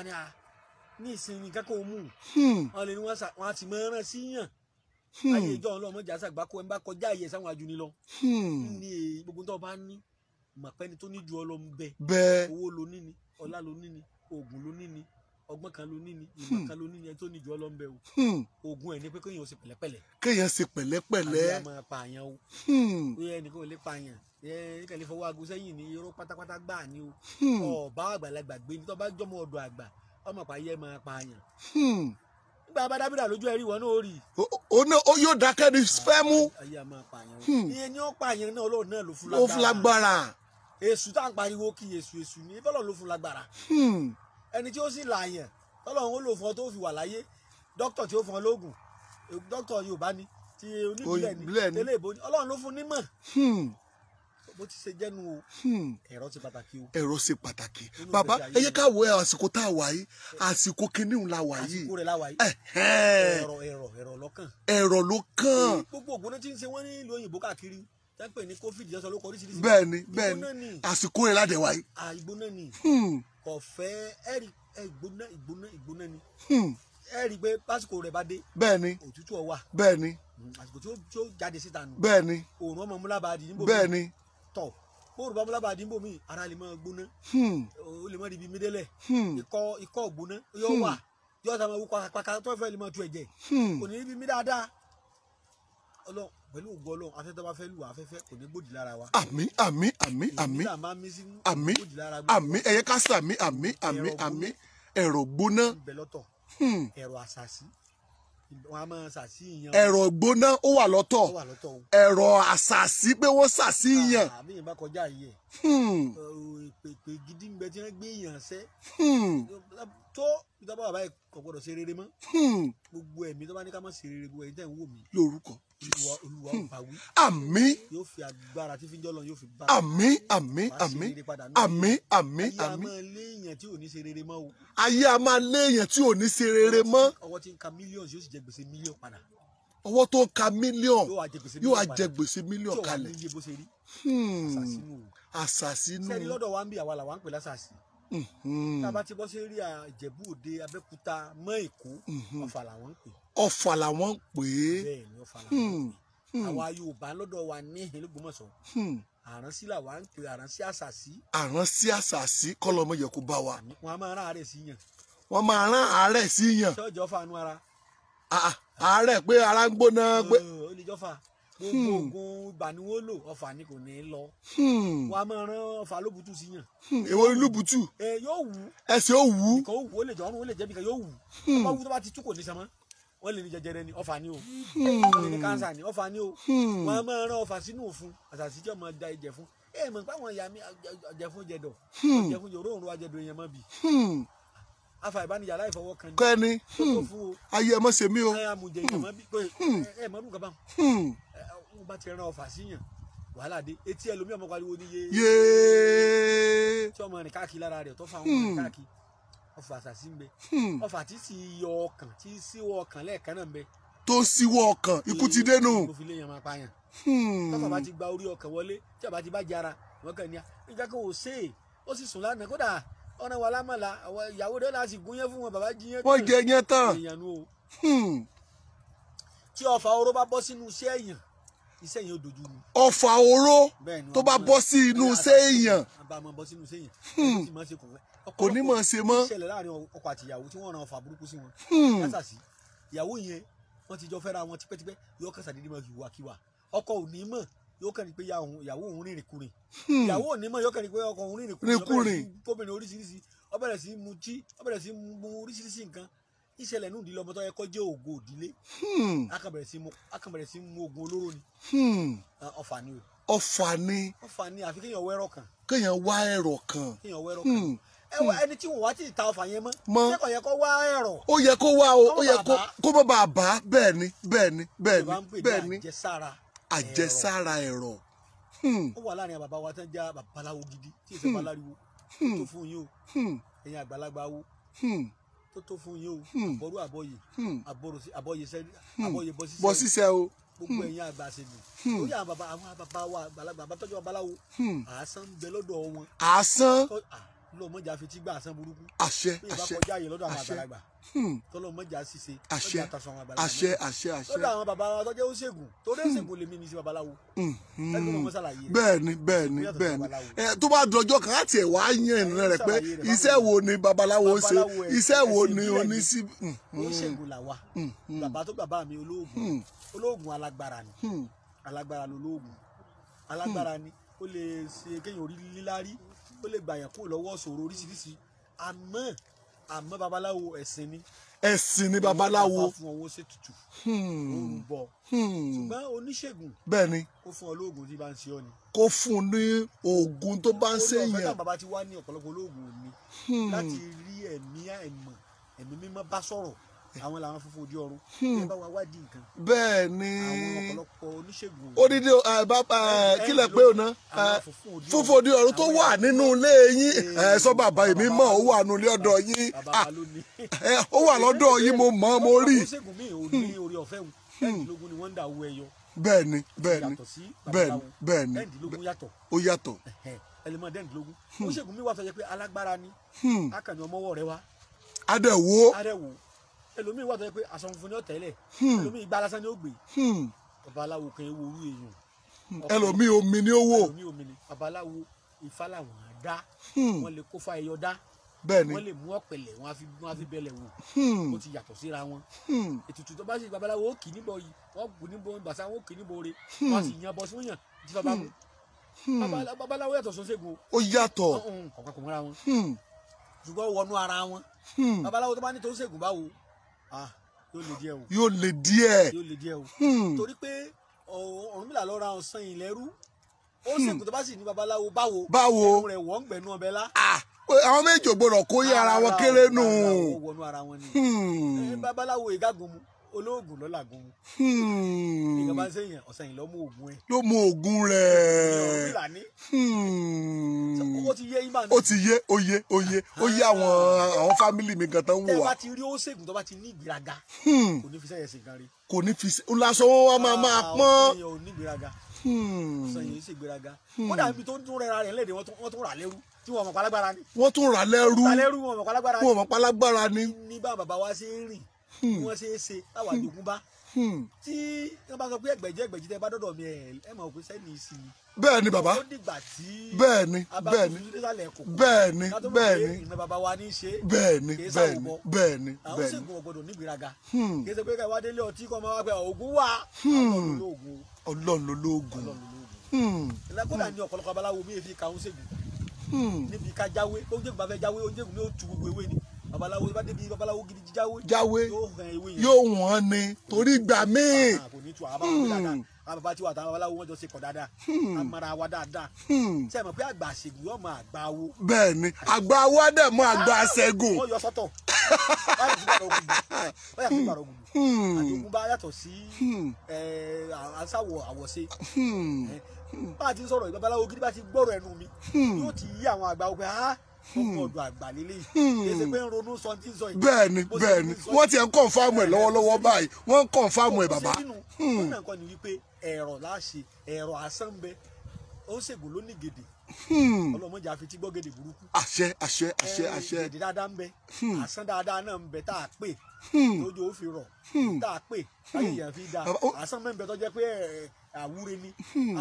[SPEAKER 2] Ní ìsinmi kankan ò mú. Wọ́n lè ní wọ́n á ti máa rán sí yàn. Ayé ìjọ ọlọ́mọ jà sàgbákò ẹ̀ ń bá kọjá àyè sáwọn ajuni lọ. Ní gbogbo tó bá ní màpẹ́ni tó ní ju ọ lọ ń bẹ.
[SPEAKER 1] Bẹ́ẹ̀.
[SPEAKER 2] Owó lo ní ni, ọlá lo ní ni, oògùn ló ní ni, ọgbọ́n kan ló ní ni, ìmọ̀ kan ló ní ni, ẹni tó ní ju ọ lọ ń bẹ o. Oògùn ẹ̀ ní pé kéèyàn ṣe pẹ̀lẹ́pẹ̀lẹ́.
[SPEAKER 1] Kéèyàn ṣe pẹ̀lẹ́pẹ̀lẹ́.
[SPEAKER 2] Àbí a máa pààyàn o. Ó yẹ ẹnìkan ò lè pààyàn. Ẹnìkan lè fọwọ́ aago sẹ́yìn ní irọ́ pátápátá gbáà ni o. Ọba àgbàlagbà gbé ní tó bá jọmọ ọ̀dọ̀ àgbà, ọmọ pààyẹ máa pààyàn. Nígbà bá dábìrà lójú ẹ̀rí wọn náà ó rí.
[SPEAKER 1] Ó yóò dákẹ́ ní fẹ́ mú.
[SPEAKER 2] Ayé a máa pààyàn o. Ìyẹn ni ó pààyàn náà, Ọlọ́run náà ló fún lágbára.
[SPEAKER 1] Ó fún lágbára.
[SPEAKER 2] Èṣù tá à ń pariwo kí èṣù èṣù ní bọ́lọ̀ ló fún lágbára. Ẹni tí ó sì làyàn tọ́lọ́run ó lò fún ọ tó fi wà láyé, dókítà tí ó fún ọ lóògùn, dókítà Yorùbá ni, ti oníbílẹ̀ ni, tẹ́lẹ̀ ìbò ni, Ọlọ́run ló fún nímọ̀. Bó ti ṣe jẹ́nu o, ẹ̀rọ ṣe pàtàkì o.
[SPEAKER 1] Ẹ̀rọ ṣe pàtàkì. Bàbá ẹ yẹ ká wo àsìkò tá a wà yìí, àsìkò kìnìún la wà yìí.
[SPEAKER 2] Àsìkò rẹ̀ la wà yìí. Ẹ̀rọ ẹ̀rọ ẹ̀rọ lọ́kàn.
[SPEAKER 1] Ẹ̀rọ ló kàn.
[SPEAKER 2] Gbogbo ògbóná tí ń ṣe wọ́n ní ìlú òyìnbó káàkiri tẹ́pẹ̀ ní covid jẹ́ sọ ló kọ oríṣiríṣi.
[SPEAKER 1] Bẹ́ẹ̀ni bẹ́ẹ̀ni, àsìkò rẹ̀ ládẹ̀ wáyé.
[SPEAKER 2] Ìgbóná ni. Kò fẹ́ ẹ̀rí ìgbóná ìgbóná ìgbóná ni. Ẹ rí i pé pásìkò rẹ̀ bá dé.
[SPEAKER 1] Bẹ́ẹ̀ni.
[SPEAKER 2] Òtútù ó wà.
[SPEAKER 1] Bẹ́ẹ̀ni.
[SPEAKER 2] Àsìkò tí ó jáde síta nù.
[SPEAKER 1] Bẹ́ẹ̀ni.
[SPEAKER 2] Òòrùn ọmọ múlábàdì níbo mi.
[SPEAKER 1] Bẹ́ẹ̀ni.
[SPEAKER 2] Tọ̀ bóòrùn bá múlábàdì níbo mi, ara lè máa gbóná. Ó lè má rí ibi mídélẹ̀. Ikọ́ gbóná yóò wà. Yóò sá máa wú pàkàpàkà tó fẹ́ lè máa tu ẹ̀jẹ̀. Kò ní rí ibi mí dáadáa. Ọlọ́run pẹ̀lú ògo Ọlọ́run, afẹ́fẹ́ tó bá fẹ́ lù wá, afẹ́fẹ́ kò ní gbòdì lára wa.
[SPEAKER 1] Àmín àmín àmín àmín àmín àmín, ẹ̀yẹ ká sí àmín àmín àmín àmín. Ẹ̀rọ gbóná.
[SPEAKER 2] Ń bẹ lọ́tọ̀. Ẹ̀rọ àṣàṣì. Wọ́n á máa ṣàṣì yàn.
[SPEAKER 1] Ẹ̀rọ gbóná ó wà lọ́tọ̀. Ẹ̀rọ àṣàṣì pé wọ́n ṣàṣì yàn.
[SPEAKER 2] Àmì yẹn bá kọjá yìí ẹ̀. Pèpè gidi ń bẹ tí wọ́n gbé yàn sẹ́. Tó ìjọba bàbá yìí kò gbọdọ̀ ṣe rere mọ́. Gbogbo ẹ̀mí tó bá ní ká má ṣe rere, gbogbo ẹ̀yin tẹ̀ ń wò mí.
[SPEAKER 1] Lórúkọ
[SPEAKER 2] Olúwa ó bá wí.
[SPEAKER 1] Àmín.
[SPEAKER 2] Yóò fi agbára tí fi ń jọ́lọ́ yóò fi bá.
[SPEAKER 1] Àmín àmín àmín àmín àmín àmín.
[SPEAKER 2] Ayé a máa léèyàn tí ò ní ṣe rere mọ́ o.
[SPEAKER 1] Ayé a máa léèyàn tí ò ní ṣe rere mọ́.
[SPEAKER 2] Ọwọ́ tí ń ka mílíọ̀nù yóò sì jẹ gbèsè mílíọ̀nù padà.
[SPEAKER 1] Ọwọ́ tó ń ka mílíọ̀nù yóò wá jẹ gbèsè mílíọ̀nù kalẹ̀.
[SPEAKER 2] Tí ò wá ní iye bó ṣe rí.
[SPEAKER 1] Àṣàṣínú.
[SPEAKER 2] Sẹ́ni lọ́dọ̀ wa ń bí àwa làwa ń pè lásàṣì. Tá a bá ti bọ́ sí rí Ìjẹ̀bú Òde, Abẹ́òkúta mọ́ Èkó, Ọ̀fà làwọn ń pè.
[SPEAKER 1] Ọ̀fà làwọn ń pè é.
[SPEAKER 2] Bẹ́ẹ̀ ni Ọ̀fà làwọn ń pè. Àwa Yorùbá lọ́dọ̀ wa ní Ògbómọ̀ṣọ́. Àránsí làwa ń pè, àránsí àṣàṣì.
[SPEAKER 1] Àránsí àṣàṣì kọ́lọ́mọ yẹ kó bá wa.
[SPEAKER 2] Wọ́n á máa rán àárẹ̀ sí yàn.
[SPEAKER 1] Wọ́n máa rán àárẹ̀ sí yàn.
[SPEAKER 2] Ṣọ́jọ́ fanu ara.
[SPEAKER 1] Àárẹ̀ pé ara ń gbóná pé.
[SPEAKER 2] Ó lè jọ́fà. Gbogbo oògùn ibà ni wọ́n lò, ọ̀fà ni kò ní lọ. Wọ́n á máa rán ọ̀fà lóbùtù sí yàn.
[SPEAKER 1] Èwo ni lóbùtù?
[SPEAKER 2] Yóò wú.
[SPEAKER 1] Ẹsẹ̀ ó wú.
[SPEAKER 2] Ìkan ó wú, ó lè jọ ọrùn, ó lè jẹ́ bíkan yóò wú. Ọba wú tó bá ti tú kò ní sọmọ́. Wọ́n lè ní jẹjẹrẹ ni, ọ̀fà ni o. Wọ́n lè ní kánsà ni, ọ̀fà ni o. Wọ́n á máa rán ọ̀fà sínú òfun, àṣàṣì tí ọmọ da ìjẹ̀ fún. Ẹ mọ̀ pé àwọn ìyá mi jẹ̀fún jẹ̀dọ̀, jẹ̀fún jẹ̀dọ̀, òórùn ajẹ̀dọ̀ èèyàn mọ́ bì. Afa ìbánijà láì fọwọ́ kan ní.
[SPEAKER 1] Kẹ́ni ayé ẹ mọ̀ ṣe mí o.
[SPEAKER 2] Ẹ amújẹ èèyàn mọ́ bí ẹ mọ̀ ọdún kan bá wọn bá ti rán ọ̀fà síyàn, wàhálà dé. Etí ẹlòmíì ọmọ pariwo ní yé.
[SPEAKER 1] Yéé.
[SPEAKER 2] Tí ọmọ rìn káàkiri lára rẹ̀ tó fa àwọn ọmọ rìn káàkiri. Ọ̀fà àṣàṣì ń bẹ. Ọ̀fà tí sì yọ ọkàn, tí síwọ́ ọkàn lẹ́ẹ̀kan náà ń bẹ.
[SPEAKER 1] Tó síwọ́ ọkàn, ikú ti dé nù.
[SPEAKER 2] Mo fi léèyàn máa pààyàn. Tọ́fà bá ti gba orí ọkàn wọlé, tí ọba ti bá jara, wọ́n kàn ní à. Ìjà kan ò ṣe é, ó sì sùn lánàá, kódà Ọ̀nà wa lámàlà àwọn ìyàwó rẹ̀ láti gún yẹn fún wọn, bàbá jiyàn.
[SPEAKER 1] Wọ́n jẹ yẹn tán.
[SPEAKER 2] Èèyàn nu o. Tí ọfà oró bá bọ́ sínú iṣẹ́ èèyàn, iṣẹ́ yẹn ó dojú rú.
[SPEAKER 1] Ọfà oró tó bá bọ́ sí inú iṣẹ́ èèyàn,
[SPEAKER 2] bá máa bọ́ sínú iṣẹ́ èèyàn,
[SPEAKER 1] kò ní mọ̀ ṣe mọ́.
[SPEAKER 2] Ìṣẹ̀lẹ̀ láàrin ọkọ àti ìyàwó tí wọ́n ran ọfà burúkú sí wọn. Yásàsí ìyàwó yẹn wọ́n ti jọ fẹ́ra wọn tipẹ́tipẹ́, yóò kàn sàdédé máa hùwàkiwà. Ọkọ ò ní mọ̀, yóò kàn ní pé ìyàwó òun rìnrìn kùnrin. Ìyàwó ò ní mọ̀, yóò kàn ní pé ọkọ òun rìnrìn kùnrin. Kóbìnrin oríṣiríṣi, ó bẹ̀rẹ̀ sí mutí, ó bẹ̀rẹ̀ sí mu oríṣiríṣi nǹkan. Ìṣẹ̀lẹ̀ nù ìdílé ọmọ tó yẹ kó jẹ́ ògo ìdílé. A kàn bẹ̀rẹ̀ sí mu oògùn olóró ni. Ọfà ni o.
[SPEAKER 1] Ọfà ni.
[SPEAKER 2] Ọfà ni, àfi kéèyàn wá ẹ̀rọ kan.
[SPEAKER 1] Kéèyàn wá ẹ̀rọ kan.
[SPEAKER 2] Kéèyàn wá ẹ̀rọ kan. Ẹni tí wọn wá ti ta ọfà yẹn mọ́. Ṣé kò yẹ kó wá ẹ̀rọ?
[SPEAKER 1] Ó yẹ kó wá o, ó yẹ kó má bàa bá. Bẹ́ẹ̀ ni, bẹ́ẹ̀ ni, bẹ́ẹ̀ ni, bẹ́ẹ̀ ni. Àjẹsára ẹ̀rọ.
[SPEAKER 2] Ó wà láàrin bàbá wa tán já babaláwo gidi tí èsè baláriwo tó fún yín o. Ẹ̀yin àgbàlagbà wo tó fún yín o. Àbọ̀rú àbọ̀yè àbọ̀yè àbọ̀yè
[SPEAKER 1] bọ́ sísẹ́ o.
[SPEAKER 2] Gbogbo ẹ̀yin àgbà ṣègùn lórí àwọn bàbá wa àgbàlagbà bàbá tọ́jú babaláwo, àásán ń bẹ lọ́dọ̀ wọn.
[SPEAKER 1] Àásán
[SPEAKER 2] lọ́mọjà fi tí gbà àsán burúkú.
[SPEAKER 1] Àṣẹ, àṣẹ,
[SPEAKER 2] àṣẹ kọjá yìí lọ́dọ̀ àwọn àgbàlagbà. Tọ́lọ́mọjà ṣiṣe.
[SPEAKER 1] Àṣẹ, àṣẹ, àṣẹ, àṣẹ.
[SPEAKER 2] Lọ́dọ̀ àwọn bàbá wa tọ́jú oṣègùn, torí oṣègùn lèmi ní sí babaláwo.
[SPEAKER 1] Bẹ́ẹ̀ni, bẹ́ẹ̀ni, bẹ́ẹ̀ni. Tó bá dọjọ́ kan láti ẹ̀ wá yẹn ìrìn rẹ̀ pé iṣẹ́ wo ni babaláwo ṣe, iṣẹ́ wo ni oníṣí.
[SPEAKER 2] Oṣègùn làwa. Bàbá tó bàbá mi olóògùn, olóògùn alágbára ni. Alágbára lolóògùn. Alágbára ni, ó lè ṣe kéèyàn orí lílárí, ó lè gbàyàn kúrò lọ́wọ́ ṣòro oríṣiríṣi. Àmọ́ babaláwo ẹ̀sìn ni.
[SPEAKER 1] Ẹ̀sìn ni babaláwo.
[SPEAKER 2] Wọ́n fún owó ṣe tutù. Ó ń bọ̀. Ṣùgbọ́n oníṣègùn.
[SPEAKER 1] Bẹ́ẹ̀ni.
[SPEAKER 2] Kó fún ọ lóògùn tí bá ń ṣe ọ ni.
[SPEAKER 1] Kó fún un ní oògùn tó bá ń ṣe yẹn.
[SPEAKER 2] Orí ọ̀fẹ́ náà bàbá ti wá ní ọ̀pọ̀lọpọ̀ olóògùn òní. Láti rí ẹ̀mí àìmọ̀, ẹ̀mí mímọ́ bá sọ̀rọ̀. Àwọn làwọn funfun ojú ọ̀run. Ẹ bá wa wádìí nǹkan.
[SPEAKER 1] Bẹ́ẹ̀ni.
[SPEAKER 2] Àwọn ọ̀pọ̀lọpọ̀ oníṣègùn.
[SPEAKER 1] Odidi kílẹ̀ pé ọ̀nà funfun ojú ọ̀run tó wà nínú ilé yín. Sọ bàbá èmi mọ̀, ó wà nínú ilé ọ̀dọ̀ yín. Ó wà lọ́dọ̀ yín, mo mọ̀, mo rí.
[SPEAKER 2] Oníṣègùn mi ò ní orí ọ̀fẹ́ wọn. 16 ni wọ́n ń dà owó ẹyọ.
[SPEAKER 1] Bẹ́ẹ̀ni, bẹ́ẹ̀ni, bẹ́ẹ̀ni, bẹ́ẹ̀ni.
[SPEAKER 2] 16 yàtọ̀.
[SPEAKER 1] Ó yàtọ̀.
[SPEAKER 2] Ẹlẹ́mọ̀ 16. Oníṣègùn mi wà tó jẹ́ pé alágbára ni. Akànnì ọmọwọ́ rẹ wá.
[SPEAKER 1] Adẹ̀wò.
[SPEAKER 2] Adẹ̀wò. Ẹlòmíì wà tó yẹ pé aṣọ funfun ni ó tẹ́lẹ̀, ẹlòmíì igba lásán ni ó gbé. Babaláwo kan ewu orú èèyàn.
[SPEAKER 1] Ẹlòmíì omi ni ó wò.
[SPEAKER 2] Ẹlòmíì omi ni. Babaláwo ifá làwọn dá. Wọ́n lè kó fa ẹyọ dá.
[SPEAKER 1] Bẹ́ẹ̀ni.
[SPEAKER 2] Wọ́n lè mú ọ̀pẹ̀lẹ̀, wọ́n á fi bẹ̀lẹ̀ wò. Ó ti yàtọ̀ síra wọn. Ètùtù tó bá sì babaláwo ó kì í níbọ̀ yìí, wọ́n kù níbo bàṣà, wọ́n kì í níbo re. Wọ́n á sì yan bọ́ sí yàn tí bàbá mú. Babaláwo yàtọ̀ sọ́sẹ́gun.
[SPEAKER 1] Ó yàtọ̀.
[SPEAKER 2] Kọ̀ọ̀kan kò mọ́ra wọn. Ṣùgbọ́n wọnú ara wọn. Babaláwo tó bá ní tó ń ṣègùn báwo, yóò le díẹ̀ o.
[SPEAKER 1] Yóò le díẹ̀.
[SPEAKER 2] Yóò le díẹ̀ o. Torí pé Ọ̀rúnmìlà lọ ra ọ̀sán ìlẹ́rú. Ó ṣègùn tó bá sì ní babaláwo báwo.
[SPEAKER 1] Báwo.
[SPEAKER 2] Ẹnu rẹ̀ wọ́n ń gbẹ̀nu ọbẹ̀ lá.
[SPEAKER 1] Àwọn méjì ò gbọdọ̀ kó yé ara wọn kéré nù.
[SPEAKER 2] Ó wọnú ara wọn ni. Babaláwo ìgágun mu, olóògùn lọ́làgùn mu. Ìgbà bá ń sèyàn, ọ̀sán yìí ló mú oògùn ẹ̀.
[SPEAKER 1] Ló mú oògùn rẹ̀.
[SPEAKER 2] Ọ̀rúnmìlà ní. Ó ti yé yín.
[SPEAKER 1] Ó ti yé, ó yé, ó yé, ó yé àwọn fámìlì mi gan tán wò wá.
[SPEAKER 2] Tẹ́ bá ti rí ó ṣègùn tó bá ti ní ìgbéraga. Kò ní fi sẹ́yẹ̀ sí nǹkan rí.
[SPEAKER 1] Kò ní fi lásán wọn wá máa pọ́n.
[SPEAKER 2] Ọ̀sán yìí ò ní ìgbéraga. Ọ̀sán yìí ṣe ìgbéraga. Kódà ibi tó ń tún rẹra rẹ̀ léde, wọ́n tún rà lẹ́rú tí wọ́n mọ̀ pálágbára ni.
[SPEAKER 1] Wọ́n tún rà lẹ́rú.
[SPEAKER 2] Wọ́n mọ̀ pálágbára ni.
[SPEAKER 1] Wọ́n mọ̀ pálágbára ni.
[SPEAKER 2] Ní bá bàbá wa ṣe ń rìn, bí wọ́n ṣe é ṣe táwa jogún bá. Tí wọ́n bá sọ pé ẹgbẹ̀jẹ́ ẹgbẹ̀jì tẹ́ bá dọ́dọ̀ mi, ẹ mọ̀ pé sẹ́ni sí i.
[SPEAKER 1] Bẹ́ẹ̀ni bàbá.
[SPEAKER 2] Ó dìgbà tí.
[SPEAKER 1] Bẹ́ẹ̀ni, bẹ́ẹ̀ni. Bẹ́ẹ̀ni, bẹ́ẹ̀ni.
[SPEAKER 2] Ìran bàbá wa ní í ṣe.
[SPEAKER 1] Bẹ́ẹ̀ni, bẹ́ẹ̀ni, bẹ́ẹ̀ni.
[SPEAKER 2] Àwọn ṣègùn ọ̀gbọ́dọ̀ nígbéraga. Kì í ṣe pé ká wá délé ọtí kọ́ máa wá pé ògùn wà. Ọlọ́run ló lóògùn.
[SPEAKER 1] Ọlọ́run ló lóògùn.
[SPEAKER 2] Kódà ní ọ̀pọ̀lọpọ̀ babaláwo mi fi kàún ṣègùn. Níbi ká jáwé, oúnjẹ bá fẹ́ jáwé, oúnjẹ mi ó tu gbogbo ewé ni. Babaláwo bá débi babaláwo gidi jáwé.
[SPEAKER 1] Jáwé yóò wọ́n ni torí gbà míì.
[SPEAKER 2] Kò ní tu àwọn babaláwo dáadáa. Àwọn bàbá tí wà táwọn babaláwo wọn jọ ṣe kọ̀ dáadáa. Amara wa dáadáa. Ṣé ẹ mọ̀ pé àgbà ṣègùn yóò mọ àgbà wo.
[SPEAKER 1] Bẹ́ẹ̀ni, àgbà wa dẹ̀ mọ àgbà ṣẹ́gun.
[SPEAKER 2] Wọ́n yọ sọ́tọ̀. Báyà sí gbàrọ̀ gùdù. Àjogún bá yàtọ̀ sí àṣàwọ̀ àwọ̀ṣe. Bá a ti ń sọ̀rọ̀ babaláwo gidi bá ti gbọ́rọ̀ ẹnu mi, yóò ti yí àwọn àgbà wo pé ọkọ ọ̀dọ̀ àgbà lélẹ̀ yìí. Kì í ṣe pé ń ronú sọ tí ń sọ yìí.
[SPEAKER 1] Bẹ́ẹ̀ni, bẹ́ẹ̀ni, wọ́n ti ń kọ̀nfàmù ẹ̀ lọ́wọ́lọ́wọ́ báyìí, wọ́n ń kọ̀nfàmù ẹ̀ bàbá.
[SPEAKER 2] Wọ́n náà kọ́ ni wípé ẹ̀rọ láṣẹ, ẹ̀rọ asán bẹ, ó ń ṣègùn ló ní gèdè, Ọlọ́mọdé àfi tí gbọ́gẹ̀dẹ̀ burúkú.
[SPEAKER 1] Àṣẹ àṣẹ àṣẹ àṣẹ.
[SPEAKER 2] Gèdè dáadáa ń bẹ, àsán dáadáa náà ń bẹ tá a pè lójú ó fi rọ̀, tá a pè láyé yẹn fi da. Àsán mi ń bẹ tó jẹ́ pé àwúre ni,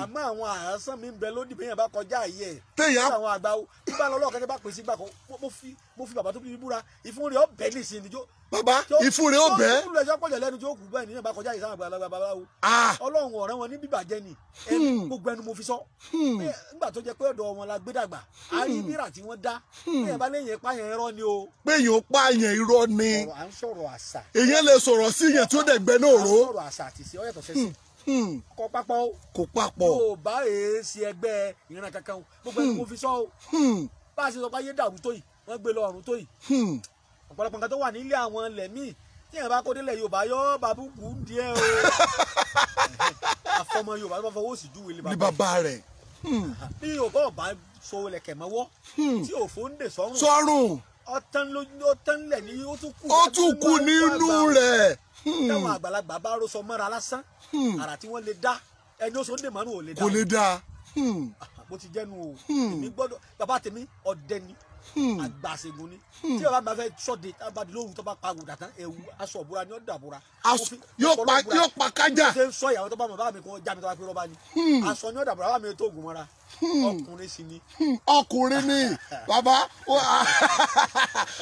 [SPEAKER 2] àmọ́ àwọn àsán mi ń bẹ lódì bẹ́yẹn bá kọjá yìí ẹ̀
[SPEAKER 1] téèyàn
[SPEAKER 2] àwọn àgbà o bí bá lọ lọ́ọ̀kẹ́ bá pè sí gbà kan, mo fi bàbá tó bí mi búra, ìfún rẹ̀ ọ̀bẹ nísìnyí níjó.
[SPEAKER 1] Bàbá ìfún rẹ̀ ọ̀bẹ.
[SPEAKER 2] Ìfún rẹ̀ ọ̀pọ̀jọ̀ lẹ́nu tí ó kù bẹ́ẹ̀ níyẹn bá kọjá yìí sáwọn àgbàlagbà bàbá o. Ọlọ́run ọ̀rẹ́ wọn ní bíbàjẹ́ ni, gbogbo ẹnu mo fi sọ. Nígbà tó jẹ́ pé ọ̀dọ̀ wọn la gbé dàgbà, a rí bírà tí wọ́n dá, bẹ́ẹ̀ bá léyìn pààyàn irọ́ ni o.
[SPEAKER 1] Péyàn pààyàn irọ́ ni.
[SPEAKER 2] À ń sọ̀rọ̀ àṣà.
[SPEAKER 1] Èyàn lè sọ̀rọ̀ sí yẹn tí ó dẹ̀ gbẹ náà ró.
[SPEAKER 2] À ń sọ̀rọ̀ àṣà àti ìṣe ọ̀yàtọ̀ sẹ́sìn. Kò papọ̀ o.
[SPEAKER 1] Kò papọ̀.
[SPEAKER 2] Yóò bá èsì ẹgbẹ́ ìran kankan o, gbogbo ẹni mo fi sọ o. Bá a ṣe sọ pé ayé dàrú tó yìí, wọ́n gbé lọ ọ̀run tó yìí. Ọ̀pọ̀lọpọ̀ nǹkan tó wà nílé àwọn ilẹ̀ míì tí èèyàn bá kó délẹ̀ Yorùbá yọ bàbúkú ń díẹ̀ o. Àfọmọ Yorùbá tó bá fọwọ́ sí júwe lé
[SPEAKER 1] bàbá rẹ̀.
[SPEAKER 2] Bí Yorùbá ọba so lẹ̀kẹ̀ mọ́wọ́ tí òfò ń dè sọ́rùn.
[SPEAKER 1] Sọ́rùn.
[SPEAKER 2] Ọ̀tán lẹ̀ ní ó tún kù.
[SPEAKER 1] Ó tún kù nínú rẹ̀.
[SPEAKER 2] Táwọn àgbàlagbà bá rọ́ṣọ mọ́ra lásán, àrà tí wọ́n lè dá ẹni ó sọ ń dè mọ́nú ò lè dá.
[SPEAKER 1] Kò lè dá.
[SPEAKER 2] Bó ti jẹ́nu o, èmi gbọ́dọ̀ bàbá tèmi ọdẹ ni, àgbàṣègùn ni. Tí bàbá mi bá fẹ́ sọ́de, tá a bá di lóru tó bá pa àgùdà tán, ẹ̀wù aṣọ òbúra ni ó dàbúra.
[SPEAKER 1] Yóò pa kájà.
[SPEAKER 2] Ṣé ń sọ ìyàwó tó bá bàbá mi kó já mi tó bá pé rọ́bà ni? Aṣọ ni ó dàbúra, bàbá mi tó ògùn mọ́ra. Ọkùnrin sì ni.
[SPEAKER 1] Ọkùnrin ni bàbá,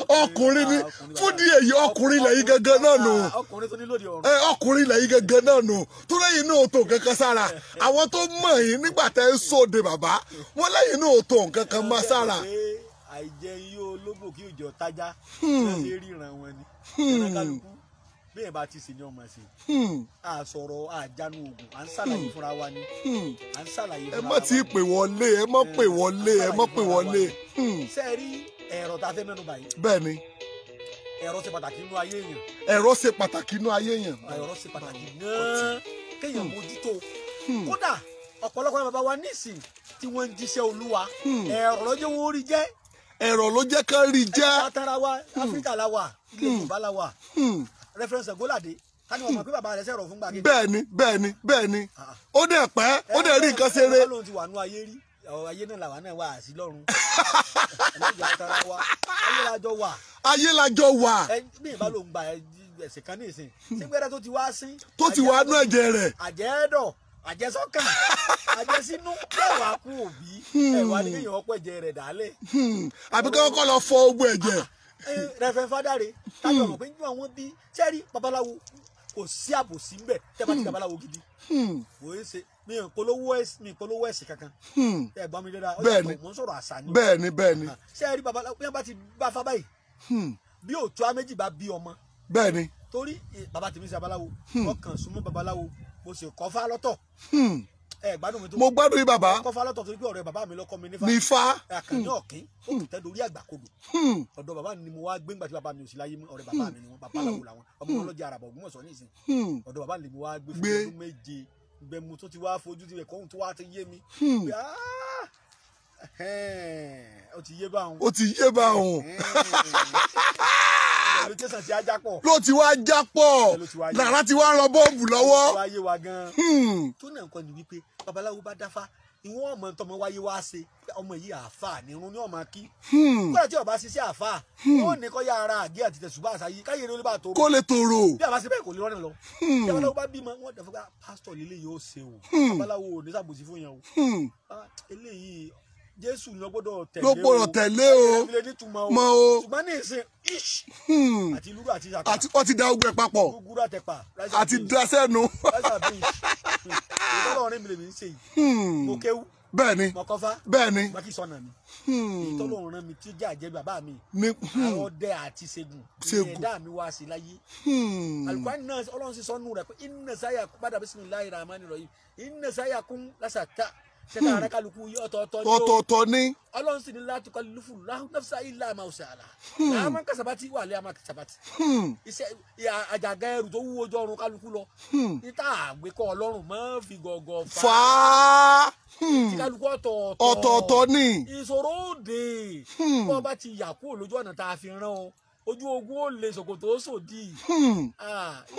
[SPEAKER 1] ọkùnrin ni. Fún di èyí ọkùnrin lẹ́yìn gangan náà nù.
[SPEAKER 2] Ọkùnrin tó ní lòdì ọ̀run.
[SPEAKER 1] Ọkùnrin lẹ́yìn gangan náà nù. Tó lẹ́yìn náà tó nǹkan kan sára. Àwọn tó mọ̀ yín nígbà tẹ́ ń sóde bàbá, wọ́n lẹ́yìn náà tó nǹkan kan mọ́ sára.
[SPEAKER 2] Àìjẹ yóò lógbò kí òjò tájá ṣe ríran wọn ni. Ìran kálukú bẹ́ẹ̀ bá ti sè ní ọmọ sí. A sọ̀rọ̀ àjánu oògùn, à ń ṣàlàyé fúnra wa ni. À ń ṣàlàyé fúnra wa.
[SPEAKER 1] Ẹ má ti pè wọlé, ẹ má pè wọlé, ẹ má pè wọlé.
[SPEAKER 2] Ṣé ẹ rí ẹ̀rọ tá a fẹ́ mẹ́nu báyìí?
[SPEAKER 1] Bẹ́ẹ̀ ni.
[SPEAKER 2] Ẹ̀rọ ṣe pàtàkì nínú ayé èèyàn.
[SPEAKER 1] Ẹ̀rọ ṣe pàtàkì nínú ayé èèyàn.
[SPEAKER 2] Ẹ̀rọ ṣe pàtàkì gan-an kéèyàn mójútó. Kódà ọ̀pọ̀lọpọ̀ bàbá wa nísìn tí wọ́n ń jíṣẹ́ Olúwa, ẹ̀rọ ló jẹ́ wọ́n rí jẹ́.
[SPEAKER 1] Ẹ̀rọ ló jẹ́ kán rí jẹ́.
[SPEAKER 2] Látara wa, Áfíríkà la wà, ilẹ̀ Yorùbá la wà. Reference Golade, ká ní wọn mọ̀ pé bàbá rẹ̀ sẹ̀rọ̀ fún gbàgede.
[SPEAKER 1] Bẹ́ẹ̀ni bẹ́ẹ̀ni bẹ́ẹ̀ni, ó dẹ̀ pẹ́, ó dẹ̀ rí nǹkan ṣeré.
[SPEAKER 2] Ọlọ́run ti wà nú ayé rí, ayé náà làwa náà wà sí lọ́run. Ẹlẹ́jọ́ àtàrà wa, ayé lajọ wà.
[SPEAKER 1] Ayé lajọ wà.
[SPEAKER 2] Bí ìbá ló ń gba ẹ̀sìn kan ní ìsìn, sígbẹ́rẹ́ tó ti wá sí.
[SPEAKER 1] Tó ti wá nú ẹ̀jẹ̀ rẹ̀.
[SPEAKER 2] Àjẹ́dọ̀, àjẹsọ́kàn, àjẹsínú, ẹ̀wà kú òbí, ẹ̀wà ní kéèyàn ọ̀pọ̀ ẹ̀jẹ̀ rẹ̀ dálẹ̀.
[SPEAKER 1] Àbí kí wọ́n kọ́ lọ fọ ogun ẹ̀jẹ̀.
[SPEAKER 2] Rẹ̀fẹ̀ fádàrẹ táyọ̀ mọ̀ pé nígbà wọn bí sẹ́rí babaláwo kò sí àbòsí ńbẹ̀ tẹ́ bá ti babaláwo gidi. Kò é ṣe mi ò polówó ẹ̀sìn kankan. Ẹ gbọ́ mi dáadáa,
[SPEAKER 1] bẹ́ẹ̀ni
[SPEAKER 2] mò ń sọ̀rọ̀ àṣà ni.
[SPEAKER 1] Bẹ́ẹ̀ni bẹ́ẹ̀ni.
[SPEAKER 2] Sẹ́rí babaláwo bí wọ́n bá ti bá fá báyìí, bí òtún á méjì bá bí ọmọ.
[SPEAKER 1] Bẹ́ẹ̀ni.
[SPEAKER 2] Torí bàbá tèmi ṣe babaláwo, ọkàn súnmọ́ babaláwo, mo sì kọ́ fá lọ́tọ̀. Ẹ gbádùn mi tó.
[SPEAKER 1] Mo gbádùn yín bàbá.
[SPEAKER 2] Kọ́ fá lọ́tọ̀ torí pé ọ̀rẹ́ bàbá mi lọ́kọ́ mi nífá.
[SPEAKER 1] Nífá.
[SPEAKER 2] Àkànní ọ̀kín ó kì í tẹ́ dorí àgbà kodò. Ọ̀dọ̀ bàbá mi ni mo wá gbé ńgbà tí bàbá mi ò sí láyé mọ́, ọ̀rẹ́ bàbá mi ni wọ́n, bàbá làwọn làwọn. Ọmọ wọn lọ́jà àràbọ̀ Ògbómọ̀ṣọ́ nísìn. Ọ̀dọ̀ bàbá mi ni mo wá gbé fún ọdún méje. Gbẹ̀mú tó ti wá fojú ti rẹ̀ kọ́hún tó wá ti yé mi. Ó ti yé báwọn.
[SPEAKER 1] Ó ti yé báwọn.
[SPEAKER 2] Ló
[SPEAKER 1] ti wá já pọ̀, lára ti wá rọ bọ́ọ̀bù lọ́wọ́.
[SPEAKER 2] Ló ti wá yé wa gan-an. Tó náà nǹkan ni wípé babaláwo bá dáfá, ìwọ̀n ọmọ tọmọ wáyé wá ṣe, ọmọ yìí àáfàá ni irun ní ọmọ kí. Kódà tí ọba ṣiṣẹ́ àáfàá, ó ní kọ́ ya ara àgé àti tẹ̀sùbá àṣàyí káyé ló lè bá tòrò.
[SPEAKER 1] Kó lè tòrò.
[SPEAKER 2] Bí àbá ṣe bẹ́ẹ̀ kò lè rọ́nà lọ. Tí babaláwo bá bímọ, wọ́n dẹ̀ fún pé pásítọ̀ lílé yóò ṣe o. Babaláwo ò ní sàbòsí fún yẹn o. Eléyìí Jésù ló gbọ́dọ̀ tẹ̀lé o.
[SPEAKER 1] Ló gbọ́dọ̀ tẹ̀lé o.
[SPEAKER 2] Mọ o. Ṣùgbọ́n ní ìsìn ish. Àti lúrú àti ìsàkà.
[SPEAKER 1] Àti wọ́n ti da ogun ẹ̀ papọ̀.
[SPEAKER 2] Gúgúrú àtẹ̀pà.
[SPEAKER 1] Àti da sẹ́nu.
[SPEAKER 2] Ìtọ́lọ́rin mi lèmi ń ṣe yìí. Mo kéwú.
[SPEAKER 1] Bẹ́ẹ̀ni.
[SPEAKER 2] Mo kọ́fá.
[SPEAKER 1] Bẹ́ẹ̀ni.
[SPEAKER 2] Mo kì í sọnà mi. Ìtọ́lọ́rin mi tí jẹ́ àjẹ́ bàbá mi. Àwọn ọdẹ àti ṣègùn.
[SPEAKER 1] Ṣègùn.
[SPEAKER 2] Ẹ̀dá mi wá sí láyé. Àlùkùránì náà Ọlọ́run sì sọnù rẹ̀ pé inna sa'yakum bàdà bismillahir rahmanir rahim. Inna sa'yakum lashatta. Ṣẹta ara kálukú yí ọ̀tọ̀ọ̀tọ̀ ni o.
[SPEAKER 1] Ọ̀tọ̀ọ̀tọ̀ ni.
[SPEAKER 2] Ọlọ́run sì ní láti kọ́ lùfù nafsa illa ma ṣàlà. Àmọ́ kasabati wà lé àmọ́ kasabati. Iṣẹ́ àjàgà ẹrù tó wúwo jọ ọrùn kálukú lọ. Níta àgbékọ́ Ọlọ́run máa fi gọ̀gọ̀
[SPEAKER 1] fà á.
[SPEAKER 2] Tí kálukú ọ̀tọ̀ọ̀tọ̀.
[SPEAKER 1] Ọ̀tọ̀ọ̀tọ̀ ni.
[SPEAKER 2] Ìṣòro òde. Bọ́ bá ti yà kúrò lójú ọ̀nà tá a fi rán ọ. Ojú ogun ó le, ṣòkòtò ó sòdì.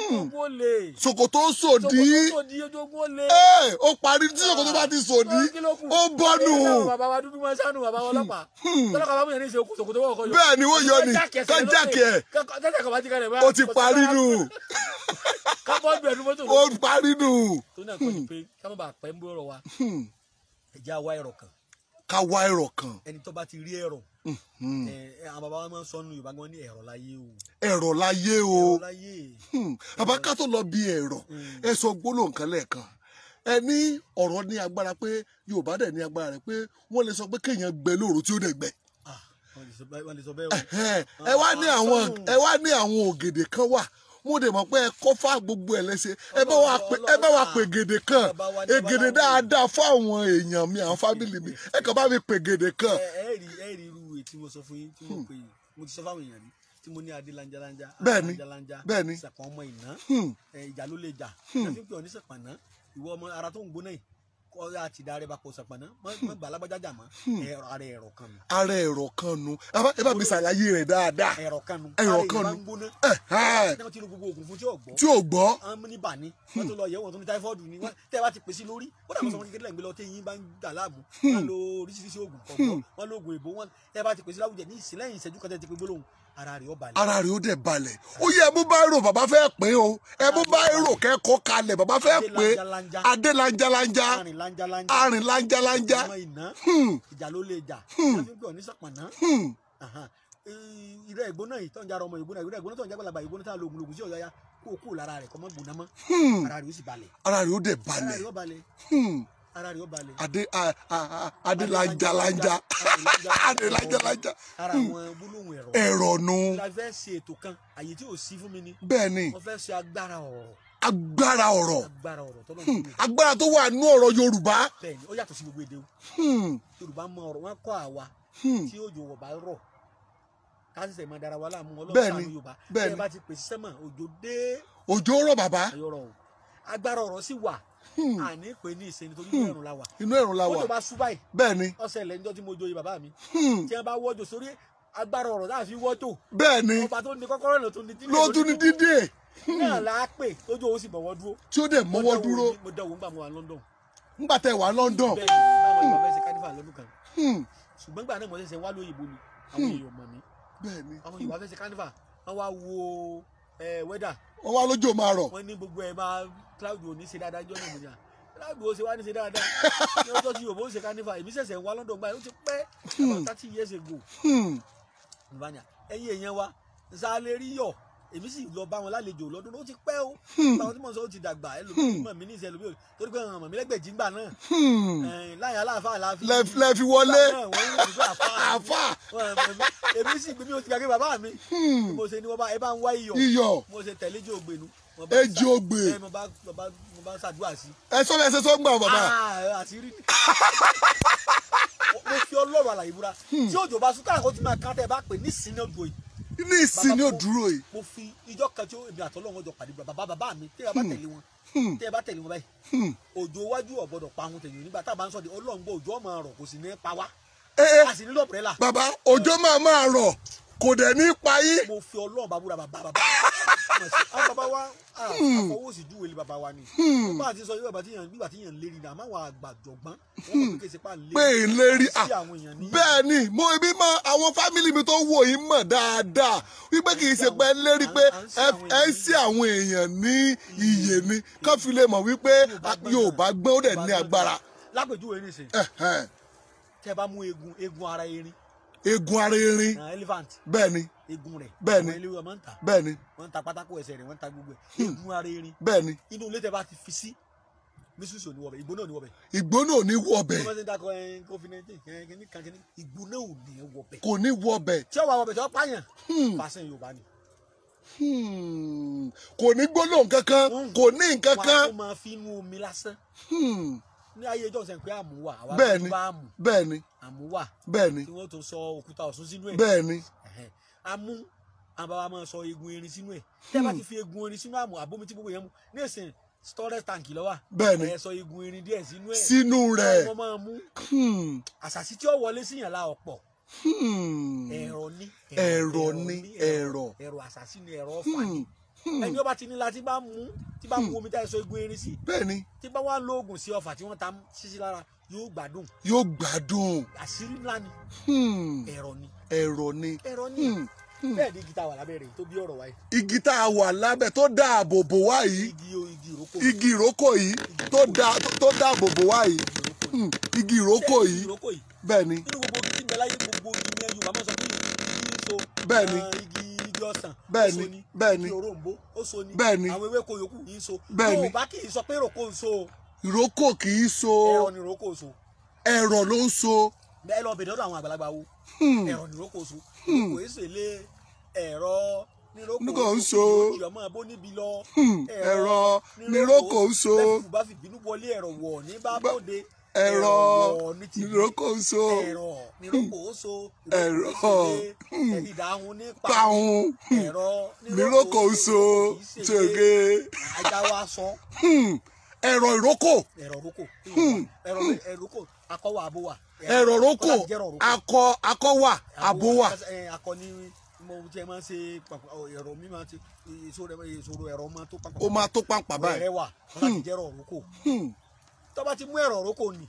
[SPEAKER 2] Ogun ó le,
[SPEAKER 1] ṣòkòtò ó sòdì,
[SPEAKER 2] ojú ogun ó le.
[SPEAKER 1] Ó parí tí ṣòkòtò bá ti sòdì, ó bọ́nù.
[SPEAKER 2] Bàbá wa dúdú máa ń ṣàánú bàbá wa ọlọ́pàá. Tọ́lọ́pàá bá mú yẹn ní ìṣe ṣòkòtò wọ́n kọ́ yọ.
[SPEAKER 1] Bẹ́ẹ̀ ni wọ́n yọ ni, kán jákè ẹ̀. Ó ti parí nù. Ó parí nù.
[SPEAKER 2] Tó náà kọ́ ni pé ká má bàa pẹ́ ń bọ̀rọ̀ wa. Ẹ̀jẹ̀ á wá ẹ̀rọ kan.
[SPEAKER 1] Ká wá ẹ̀rọ kan.
[SPEAKER 2] Ẹni tó bá ti rí ẹ̀rọ. Àwọn bàbá wa máa ń sọ nínú Yorùbá gan ní ẹ̀rọ láyé o.
[SPEAKER 1] Ẹ̀rọ láyé o. Bàbá ká tó lọ bí ẹ̀rọ, ẹ sọ gbólóhùn kan lẹ́ẹ̀kan. Ẹ ní ọ̀rọ̀ ní agbára pé Yorùbá dẹ̀ ní agbára rẹ̀ pé wọ́n lè sọ pé kéèyàn gbẹ lóru tí ó dẹ̀ gbẹ.
[SPEAKER 2] Wọ́n lè sọ bẹ́ẹ̀ o.
[SPEAKER 1] Ẹ wá ní àwọn ògèdè kan wà. Mo dẹ̀ mọ̀ pé ẹ kọ́ fá gbogbo ẹ̀ lẹ́sẹ̀. Ẹ bá wa pè gèdè kan, ègèdè dáadáa fún àwọn èèyàn mi, àwọn fámìlì mi. Ẹ kàn bá mi pè gèdè kan.
[SPEAKER 2] Ẹ rí irú èyí tí mo sọ fún yín, tí mo pè yín, mo ti sọ fáwọn èèyàn rí, tí mo ní adé lanjalanja.
[SPEAKER 1] Bẹ́ẹ̀ni, bẹ́ẹ̀ni.
[SPEAKER 2] Sàpọ̀n ọmọ ìná, ìjà ló lè jà. Ẹ fi ń pè ọ ní sàpọ̀nà, ìwọ ọmọ ara tó ń gbóná yìí, kọ́ àti ìdá rẹ bá kọ sàpọ̀nà, mọ́ gbà lágbájá mọ́, ara ẹ̀rọ kan nu.
[SPEAKER 1] Ara ẹ̀rọ kan nu. Ẹ bá mi ṣàlàyé rẹ̀ dáadáa.
[SPEAKER 2] Ẹ̀rọ kan nu.
[SPEAKER 1] Ẹ̀rọ kan nu.
[SPEAKER 2] Ẹ ti lo gbogbo oògùn fún tí ò gbọ́.
[SPEAKER 1] Tí ò gbọ́.
[SPEAKER 2] Wọ́n ní bà ní, wọ́n tó lọ yẹ̀ wọ́n tó ní táífọ́ọ̀dù ni, tẹ́ ẹ bá ti pèsè lórí, ó dàgbà sọ wọn kékeré lẹ́gbẹ̀ẹ́ lọ tẹ́ yín bá ń dà láàmú. Wọ́n lo oríṣiríṣi oògùn kọ̀ọ̀kan, wọ́n lo oògùn èbó, wọ́n tẹ́ ẹ bá ti pèsè láwùjẹ ní ìsìnlẹ́yìn ìṣẹ́jú kan tẹ́ ti pé gbólóhùn, ara rẹ̀ ó balẹ̀.
[SPEAKER 1] Ara rẹ̀ ó dẹ̀ balẹ̀. Ó yẹ ẹ mú báírò, bàbá fẹ́ pín o. Ẹ mú báírò kẹ́kọ̀ọ́ kalẹ̀, bàbá fẹ́ pín. Adé lanjalanja. Arìn lanjalanja.
[SPEAKER 2] Ọmọ ìná, ìjà ló lè jà. Wọ́n fi ń pè ọ́ ní sàpàná. Ìrẹ́ ìgbóná yìí tó ń jára ọmọ ìgbóná, ìrẹ́ ìgbóná tó ń jágbàlagbà ìgbóná tá a lo ògùn lògùn sí ọ̀yá ya kó o kú lára rẹ̀ kọ́ mọ́ gbóná mọ́. Ara rẹ̀ ó sì balẹ̀.
[SPEAKER 1] Ara rẹ̀ ó dẹ̀ balẹ̀.
[SPEAKER 2] Ara rẹ̀ ó balẹ̀. Ara rẹ̀ ó balẹ̀.
[SPEAKER 1] Adé lanjalanja. Adé lanjalanja.
[SPEAKER 2] Ara àwọn gbólóhùn ẹ̀rọ.
[SPEAKER 1] Ẹ̀rọ nu.
[SPEAKER 2] La fẹ́ ṣe ètò kan, àyè tí ò sí fún mi ni.
[SPEAKER 1] Bẹ́ẹ̀ni.
[SPEAKER 2] Mo fẹ́ ṣe agbára ọ̀rọ̀.
[SPEAKER 1] Agbára ọ̀rọ̀.
[SPEAKER 2] Agbára ọ̀rọ̀ tọ́lọ́ ní ìlú.
[SPEAKER 1] Agbára tó wà nú ọ̀rọ̀ Yorùbá.
[SPEAKER 2] Bẹ́ẹ̀ni, ó yàtọ̀ sí gbogbo èdè o. Yorùbá mọ ọ̀rọ̀ wọn kọ́ àwa tí òjò ò bá rọ̀. Ká ṣẹ̀ṣẹ̀ máa dára wa láàmú Ọlọ́run ṣàánú Yorùbá.
[SPEAKER 1] Bẹ́ẹ̀ni.
[SPEAKER 2] Bẹ́ẹ̀ bá ti pèsè sẹ́mọ̀, òjò dé.
[SPEAKER 1] Òjò rọ̀ bàbá.
[SPEAKER 2] Agbára ọ̀rọ̀ sì wà. Àní pé ní ìsìn nítorí inú ẹ̀rùn la wà.
[SPEAKER 1] Inú ẹ̀rùn la wà.
[SPEAKER 2] Òjò bá sú báyìí.
[SPEAKER 1] Bẹ́ẹ̀ni.
[SPEAKER 2] Ọ̀sẹ̀ ilẹ̀ níjọ́ tí mo joyè bàbá mi. Tí wọ́n bá wọ́jò sórí agbára ọ̀rọ̀ láti fi wọ́jò.
[SPEAKER 1] Bẹ́ẹ̀ni.
[SPEAKER 2] Ọba tó ní kọ́kọ́rọ́ ló tún ní dídè.
[SPEAKER 1] Ló tún ní dídè.
[SPEAKER 2] Náà la pè lójú òun sì bọ̀wọ́ dúró.
[SPEAKER 1] Tí ó dẹ̀ mọ́wọ́ dúró.
[SPEAKER 2] Mo dẹ̀wò ńgbà mo wà London.
[SPEAKER 1] Ńgbà tẹ wà London.
[SPEAKER 2] Bẹ́ẹ̀ni, báwọn ìgbà fẹ́ ṣe kánífà lọ́dún kan. Ṣùgbọ́n gbà náà mo ṣẹ̀ṣẹ̀ wá lóyìnbó ni àwọn èèyàn mọ̀ mí.
[SPEAKER 1] Bẹ́ẹ̀ni.
[SPEAKER 2] Àwọn ìwà fẹ́ ṣe kánífà, wọ́n wá wo wẹ́dà.
[SPEAKER 1] Wọ́n wá lójó máa rọ̀.
[SPEAKER 2] Wọ́n ní gbogbo ẹ̀ máa cloud ò ní ṣe dáadáa jọ́ náà mo ní à. Cloud ò ṣe wá ní ṣe dáadáa. Ní ọjọ́ tí Yorùbá ó ṣe kánífà, èmi ṣẹ̀ṣẹ̀ wá London gbà ó ti pẹ́ about 30 years ago. Ìbánia, ẹ̀yin èèyàn wa, ṣáà rí yọ̀, èmi sì lọ bá wọn lálejò lọ́dún ó ti pẹ́ o. Báwọn tí mo sọ ó ti dàgbà, ẹlòmíì mọ̀ mí ní ìṣẹ́ ẹlòmíì torí pé ọmọ mi lẹ́gbẹ̀jì ńgbà náà. Láyé aláàfáà láàfin.
[SPEAKER 1] Lẹ́fi wọlé.
[SPEAKER 2] Àfáà. Èmi sì gbé mi ó ti gbàgbé bàbá mi. Mo ṣe ni wọ́n bá ẹ bá ń wá iyọ̀.
[SPEAKER 1] Iyọ̀.
[SPEAKER 2] Mo ṣe tẹ̀lé ejò ògbè nu.
[SPEAKER 1] Ejò ògbè.
[SPEAKER 2] Mo bá ṣàdúrà sí.
[SPEAKER 1] Ẹ sọ bẹ́ẹ̀ ṣe sọ ń gbà bàbá.
[SPEAKER 2] Àṣírí. Mo fi Ọlọ́run àlàyé búra. Tí òjò bá sún káàkó tí màá ká tẹ́ ẹ bá pè ní ìsinmi òjò yìí.
[SPEAKER 1] Ní ìsinmi òdúró yìí.
[SPEAKER 2] Mo fi ìjọ kan tí èmi àtọ́lọ́wọ́n jọ pàdé bàbá bàbá mi tẹ́ ẹ bá tẹ̀lé wọn tẹ́ ẹ bá tẹ̀lé wọn báyìí. Òjò iwájú ò gbọ́dọ̀ pa ohun tẹ̀yìn nígbà tá a bá ń sọ de Ọlọ́run gbọ́ òjò ọmọ rọ̀ kò sì ní pa wá. A sì nílò ọ̀brẹ́là.
[SPEAKER 1] Bàbá òjò máa rọ̀ kò dẹ̀ ní pa yín.
[SPEAKER 2] Mo fi Ọlọ́run bá búra bàbá bàbá. Àwọn bàbá wa àfọwọ́sí júwe lé bàbá wa ni. Bá a ti sọ yóò bàbá tí yàn lérí ni àmọ́ àwọn àgbàjọ̀gbọ́n wọ́n mọ̀ pé kí ṣe pa
[SPEAKER 1] lérí bẹ́ẹ̀ ni mo ibi mọ àwọn fámìlì mi tó wò yín mọ̀ dáadáa wípé kì í ṣe pé lérí pé ẹ ń sí àwọn èèyàn ní iyè ni kán fi lè mọ̀ wípé Yorùbá gbọ́n ó dẹ̀ ní agbára.
[SPEAKER 2] Lápèjúwe ní ìsìn tẹ́ bá mú eegun ara erin.
[SPEAKER 1] Eegun ara erin.
[SPEAKER 2] Elephant.
[SPEAKER 1] Bẹ́ẹ̀ni.
[SPEAKER 2] Eegun rẹ̀.
[SPEAKER 1] Bẹ́ẹ̀ni.
[SPEAKER 2] Àwọn eléwé máa ń tà.
[SPEAKER 1] Bẹ́ẹ̀ni.
[SPEAKER 2] Wọ́n ń ta pátákó ẹsẹ̀ rẹ̀, wọ́n ń ta gbogbo ẹ̀. Eegun ara erin.
[SPEAKER 1] Bẹ́ẹ̀ni.
[SPEAKER 2] Inú ilé tẹ́ bá ti fi sí, mísùsù ò ní wọbẹ̀, ìgbóná ò ní wọbẹ̀.
[SPEAKER 1] Ìgbóná ò ní wọbẹ̀.
[SPEAKER 2] Wọ́n ti ń dakọ̀ COVID-19 kìíní kan kìíní, ìgbóná ò ní wọbẹ̀.
[SPEAKER 1] Kò ní wọbẹ̀.
[SPEAKER 2] Tí ó wà wọbẹ̀ tí ó pààyàn, fàṣẹ Yorùbá ni.
[SPEAKER 1] Kò ní gbólóhùn kankan, kò ní nǹkan kan.
[SPEAKER 2] Wọ́n á máa fi inú omi lásán. Ní ayé ìjọ sẹ́yìn pé àmú wà, àwa
[SPEAKER 1] Bẹ́ẹ̀ni,
[SPEAKER 2] bá àmú.
[SPEAKER 1] Bẹ́ẹ̀ni.
[SPEAKER 2] Àmú wà.
[SPEAKER 1] Bẹ́ẹ̀ni.
[SPEAKER 2] Tí wọ́n tó sọ òkúta Ọ̀ṣun sínú ẹ̀.
[SPEAKER 1] Bẹ́ẹ̀ni.
[SPEAKER 2] Àmú àwọn bàbá máa sọ eegun erin sínú ẹ̀. Tẹ́ bá ti fi eegun erin sínú àmú àbómi tí gbogbo yẹn mú. Ní ìsìn storage tank ló wà.
[SPEAKER 1] Bẹ́ẹ̀ni.
[SPEAKER 2] Ẹ sọ eegun erin díẹ̀ sínú ẹ̀.
[SPEAKER 1] Sínú rẹ̀.
[SPEAKER 2] Wọ́n máa mú. Àṣàṣì tí ó wọlé síyàn la ọ̀pọ̀. Ẹ̀rọ ni.
[SPEAKER 1] Ẹ̀rọ ni, ẹ̀rọ.
[SPEAKER 2] Ẹ̀rọ àṣàsí ni, ẹ̀rọ ọ̀fà ni. Ẹni ó bá ti ní la tí bá mú, tí bá mú omi tá ẹ sọ egun erin sí,
[SPEAKER 1] Bẹ́ẹ̀ ni.
[SPEAKER 2] tí bá wà lóògùn sí ọfà tí wọ́n ta sísí lára, yóò gbádùn.
[SPEAKER 1] Yóò gbádùn.
[SPEAKER 2] Àṣírí ńlá ni. Ẹ̀rọ ni.
[SPEAKER 1] Ẹ̀rọ ni.
[SPEAKER 2] Ẹ̀rọ ni. Bẹ́ẹ̀ ni igi tá a wà lábẹ́ rẹ̀ tó bí ọ̀rọ̀ wáyé.
[SPEAKER 1] Igi tá a wà lábẹ́ tó dáàbò bò wá yìí.
[SPEAKER 2] Igi ìrókò.
[SPEAKER 1] Igi ìrókò yìí tó dáàbò bò wá yìí. Igi ìrókò yìí. Bẹ́ẹ̀ ni.
[SPEAKER 2] Nínú gbogbo igi tí ń bẹ láyé, gbogbo igi ní Yorùbá máa ń sọ pé igi ń so.
[SPEAKER 1] Bẹ́ẹ̀ ni.
[SPEAKER 2] Igi ọsàn.
[SPEAKER 1] Bẹ́ẹ̀ ni. Bẹ́ẹ̀ ni.
[SPEAKER 2] Igi òrombó ó so ni.
[SPEAKER 1] Bẹ́ẹ̀ ni.
[SPEAKER 2] Àwọn ewéko yòókù yìí ń so.
[SPEAKER 1] Bẹ́ẹ̀ ni.
[SPEAKER 2] Yorùbá kì í sọ pé ìrókò ń so.
[SPEAKER 1] Ìrókò kì í so.
[SPEAKER 2] Ẹ̀rọ ni ìrókò so.
[SPEAKER 1] Ẹ̀rọ ló ń so.
[SPEAKER 2] Ẹ lọ bèèrè lọ́dọ̀ àwọn àgbàlagbà wo. Ẹ̀rọ ni ìrókò so. Ìrókò èso ilé ẹ̀rọ ni ìrókò
[SPEAKER 1] ń so.
[SPEAKER 2] Ìjọmọ bó níbi lọ.
[SPEAKER 1] Ẹ̀rọ ni ìrókò ń so.
[SPEAKER 2] Bẹ́ẹ̀ bá fi bínú wọlé ẹ̀rọ wọ̀ ní bá bóde.
[SPEAKER 1] Ẹ̀rọ ni ìrókò ń so.
[SPEAKER 2] Ẹ̀rọ ni ìrókò ń so.
[SPEAKER 1] Ẹ̀rọ
[SPEAKER 2] ìdáhùn ní
[SPEAKER 1] pàhùn.
[SPEAKER 2] Ẹ̀rọ
[SPEAKER 1] ni ìrókò ń so. Tòge.
[SPEAKER 2] Ajá wa sọ.
[SPEAKER 1] Ẹ̀rọ ìrókò.
[SPEAKER 2] Ẹ̀rọ ìrókò. Ẹ̀rọ ìrókò akọ wà abo wà.
[SPEAKER 1] Ẹ̀rọ ìrókò akọ wà abo wà.
[SPEAKER 2] Akọ ni mo ti máa ń ṣe ẹ̀rọ mi máa ń ṣe èso ẹ̀rọ máa tó pàpà.
[SPEAKER 1] Ó máa tó pàpà báyìí.
[SPEAKER 2] Ẹ̀rẹ̀ wà wọ́n láti jẹ́ ẹ̀rọ ìrókò. Tó bá ti mú ẹ̀rọ ìrókò nì.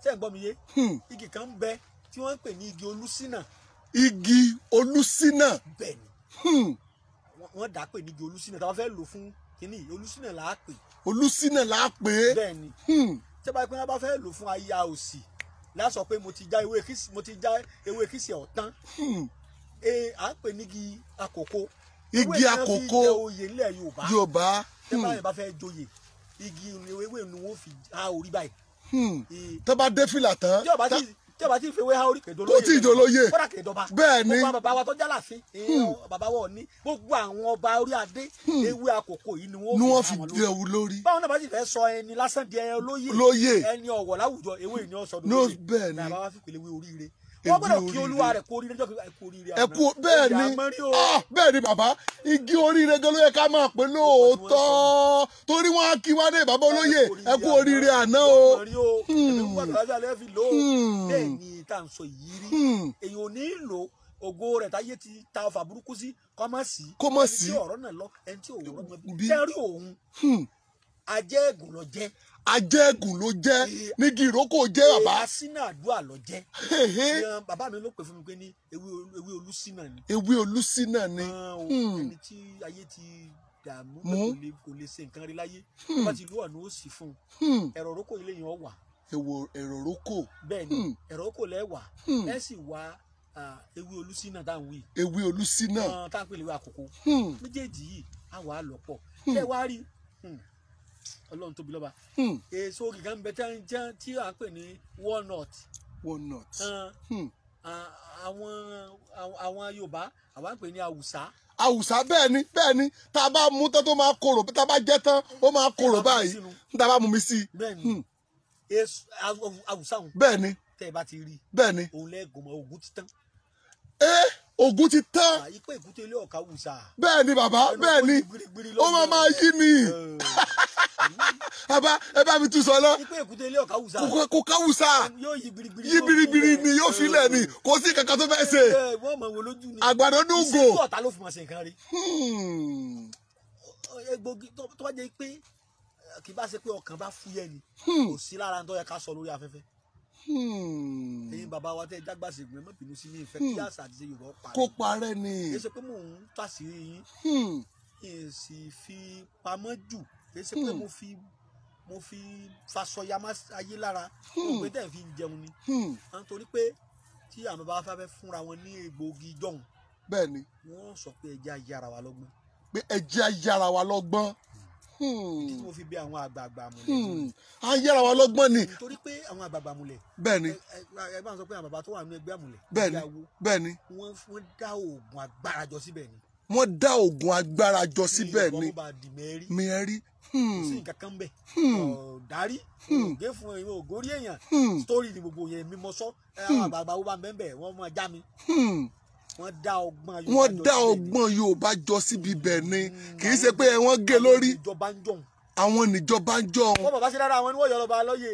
[SPEAKER 2] Ṣé ń gbọ́ mi yé? Igi kan ń bẹ tí wọ́n ń pè ní igi olúsínà.
[SPEAKER 1] Igi olúsínà.
[SPEAKER 2] Bẹ́ẹ̀ ni. Wọ́n dà pé ní igi olúsínà tá a bá fẹ́ lò fún kínní, olúsínà là á pè.
[SPEAKER 1] Olúsínà là á pè é.
[SPEAKER 2] Bẹ́ẹ̀ ni. Tí wọ́n bá fẹ́ lò fún aya òsì, lásọ pé mo ti já ewé kìsì ọ̀tán. À ń pè ní igi àkókò.
[SPEAKER 1] Igi àkókò.
[SPEAKER 2] Oyè nílẹ̀ Yorùbá.
[SPEAKER 1] Yorùbá.
[SPEAKER 2] Tí wọ́n bá fẹ́ joyè, igi ewé ni wọ́n fi há orí báyìí.
[SPEAKER 1] Tó bá dé fìlà tán.
[SPEAKER 2] Tí ọba tí ì fewé há orí kèdè olóyè.
[SPEAKER 1] Kò tí ì dolóyè.
[SPEAKER 2] Kódà kèdè ọba.
[SPEAKER 1] Bẹ́ẹ̀ ni.
[SPEAKER 2] Gbogbo bàbá wa tó jálàfin. Bàbá wa ní gbogbo àwọn ọba orí adé. Ewé àkókò yìí ni wọ́n
[SPEAKER 1] fi dé ewu lórí.
[SPEAKER 2] Báwọn náà bá sì fẹ́ sọ ẹni lásán di ẹni olóyè.
[SPEAKER 1] Lóyè.
[SPEAKER 2] Ẹni ọ̀wọ̀ láwùjọ ewé ni ó sọ dolóyè.
[SPEAKER 1] Bẹ́ẹ̀ ni.
[SPEAKER 2] Bàbá wa fi pèlè ewé oríire. Wọ́n gbọ́dọ̀ kí olúwa rẹ̀ kú oríire lọ́jọ́ kú oríire.
[SPEAKER 1] Ẹ kú bẹ́ẹ̀ ni bẹ́ẹ̀ ni bàbá, igi oríire gan ló yẹ ká máa pè lóòótọ́, torí wọ́n á kí wá dé bàbá olóyè ẹ kú oríire àná o.
[SPEAKER 2] Bẹ́ẹ̀ ni tá à ń sọ yìí rí, èyàn ò ní lò ògo rẹ̀ táyé ti ta ọfà burúkú sí kọ́ mọ̀ sí.
[SPEAKER 1] Kó mọ̀ sí.
[SPEAKER 2] Ẹni tí ọ̀rọ̀ náà lọ, ẹni tí òwúrọ̀ mọ̀ bí. Sẹ́rí òun ajẹ́gùn ló jẹ́.
[SPEAKER 1] Ajẹ́gùn ló jẹ́ nígi ìrókò jẹ́ bàbá.
[SPEAKER 2] Asínà àdúrà ló jẹ́. Bàbá mi ló pè fún mi pé ní ewé olúsínà ni.
[SPEAKER 1] Ewé olúsínà ni.
[SPEAKER 2] Ẹni tí ayé ti dààmú kò lè ṣe nǹkan rí láyé. Tó bá ti lú ọ̀nà ó sì fún un. Ẹ̀rọ ìrókò ilé yẹn wà.
[SPEAKER 1] Ẹ̀rọ ìrókò.
[SPEAKER 2] Bẹ́ẹ̀ ni ẹ̀rọ ìrókò lẹ́ wà. Ẹ sì wá ewé olúsínà tá à ń wí.
[SPEAKER 1] Ewé olúsínà.
[SPEAKER 2] Tá à ń pè léwé àkókò. Méjèèjì yìí á wà á lọ́pọ̀. Ẹ wá rí Ọlọ́run tóbi lọ́ba. Èso gíga ń bẹ tí à ń pè ní walnut.
[SPEAKER 1] Walnut.
[SPEAKER 2] Àwọn Yorùbá àwọn ń pè ní àwùsá.
[SPEAKER 1] Àwùsá bẹ́ẹ̀ ni bẹ́ẹ̀ ni, tá a bá mú tán tó máa korò, tá a bá jẹ tán ó máa korò báyìí, tá a bá mú mi sí i.
[SPEAKER 2] Bẹ́ẹ̀ ni èso àwùsá òun.
[SPEAKER 1] Bẹ́ẹ̀ ni.
[SPEAKER 2] Tẹ́ ẹ bá ti rí.
[SPEAKER 1] Bẹ́ẹ̀ ni.
[SPEAKER 2] Òun lẹ́gùn mọ́ ògùn ti tán.
[SPEAKER 1] Ògùn ti tán.
[SPEAKER 2] Ìpè èkúté ilé ọ̀ka wùsà.
[SPEAKER 1] Bẹ́ẹ̀ ni bàbá, bẹ́ẹ̀ ni ó máa máa yí ni. Bàbá ẹ bá mi tún sọ lọ.
[SPEAKER 2] Ìpè èkúté ilé ọ̀ka wùsà.
[SPEAKER 1] Kò ká wùsà.
[SPEAKER 2] Yóò yí biribiri.
[SPEAKER 1] Yí biribiri ni yóò filẹ̀ ni kò sí kankan tó fẹ́ ṣe.
[SPEAKER 2] Wọ́n mọ̀ wọ́n lójú ni.
[SPEAKER 1] Àgbàdo dùngò.
[SPEAKER 2] Ìṣèlú ọ̀tá ló fi mọ̀ ṣe nǹkan rí. Egbògi tó bá jẹ́ pé kì í bá ṣe pé ọkàn bá fúyẹ́ ni kò sí lára tó yẹ ká sọ lórí afẹ́fẹ́. Ẹ̀yin bàbá wa tẹ́ ẹ jágbàsè gbọ́n, má bínú sí mi, ìfẹ́ kí àṣà àti ṣe Yorùbá parẹ́.
[SPEAKER 1] Kó parẹ́ ni.
[SPEAKER 2] Kì í ṣe pé mò ń tàṣírí yín. Kì í sì fi pamọ́ jù. Kì í ṣe pé mo fi fasọya má ayé lára. Mo pé tẹ̀ fi ń jẹun ni. Nítorí pé tí àwọn bàbá wa fẹ́ fúnra wọn ní egbòogi jọ̀hún.
[SPEAKER 1] Bẹ́ẹ̀ ni.
[SPEAKER 2] Wọ́n sọ pé ẹ jẹ́ ayára wa lọ́gbọ́n.
[SPEAKER 1] Pé ẹ jẹ́ ayára wa lọ́gbọ́n.
[SPEAKER 2] Ìdí tí mo fi bí àwọn àgbààgbà múlẹ̀.
[SPEAKER 1] À ń yára wa lọ́gbọ́n ni.
[SPEAKER 2] Nítorí pé àwọn àgbààgbà múlẹ̀.
[SPEAKER 1] Bẹ́ẹ̀ ni.
[SPEAKER 2] Ẹ bá ń sọ pé àwọn bàbá tó wà nínú ẹgbẹ́ àmúlẹ̀.
[SPEAKER 1] Bẹ́ẹ̀ ni. Bẹ́ẹ̀ ni.
[SPEAKER 2] Wọ́n dá oògùn agbára jọ síbẹ̀ ni.
[SPEAKER 1] Wọ́n dá oògùn agbára jọ síbẹ̀ ni.
[SPEAKER 2] Ìyọ̀bọ̀ bá di mẹ́rí.
[SPEAKER 1] Mẹ́rí.
[SPEAKER 2] Kò sí nǹkan kan bẹ̀. Ọ̀dárí. Ògé fún èèyàn ògórí èèyàn. Sítórì ni gbogbo yẹn mímọ sọ. Àwọn àgbààgbà wo bá ń bẹ́ẹ̀ wọ́n máa já mi. Wọ́n dá ọgbọ́n
[SPEAKER 1] Wọ́n dá ọgbọ́n Yorùbá jọ síbi bẹ̀ ni. Kì í ṣe pé wọ́n gé lórí.
[SPEAKER 2] Ìjọba ń jọ̀hún.
[SPEAKER 1] Àwọn níjọba ń jọ
[SPEAKER 2] Wọ́n bàbá ṣe dáadáa, àwọn ni wọ́n yọ lọ́ba lóye.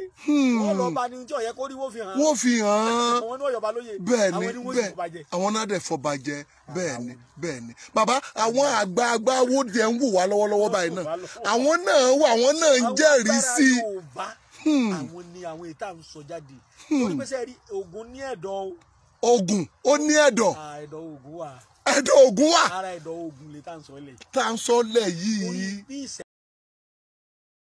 [SPEAKER 2] Wọ́n lọ́ba ní tí ó yẹ kó rí wọ́n fi hàn.
[SPEAKER 1] Wọ́n fi hàn án.
[SPEAKER 2] Àwọn ni wọ́n yọba lóye.
[SPEAKER 1] Bẹ́ẹ̀ ni.
[SPEAKER 2] Àwọn ni wọ́n sì
[SPEAKER 1] Bẹ́ẹ̀
[SPEAKER 2] fọbajẹ.
[SPEAKER 1] Àwọn náà dẹ̀ fọbajẹ. Bẹ́ẹ̀ ni, bẹ́ẹ̀ ni bàbá. Àwọn àgbààgbà wo dẹ̀ ń wò wá lọ́wọ́lọ́wọ́ báyìí náà, àwọn náà wà, àwọn náà ń jẹ́rìí sí i.
[SPEAKER 2] Àwọn agbára Yorùbá, àwọn ni àwọn èyí tá à ń sọ jáde. Torí pé sẹ́ẹ̀rí Ògún ní ẹ̀dọ̀ o.
[SPEAKER 1] Ògún ó ní ẹ̀dọ̀.
[SPEAKER 2] Ah, ẹ̀dọ̀ Ògún wà.
[SPEAKER 1] Ẹ̀dọ̀ Ògún wà.
[SPEAKER 2] Ara ẹ̀dọ̀ Ògún lè tá à ń sọ lẹ̀.
[SPEAKER 1] Tá à ń sọ lẹ̀ yìí.
[SPEAKER 2] Bí ìṣẹ̀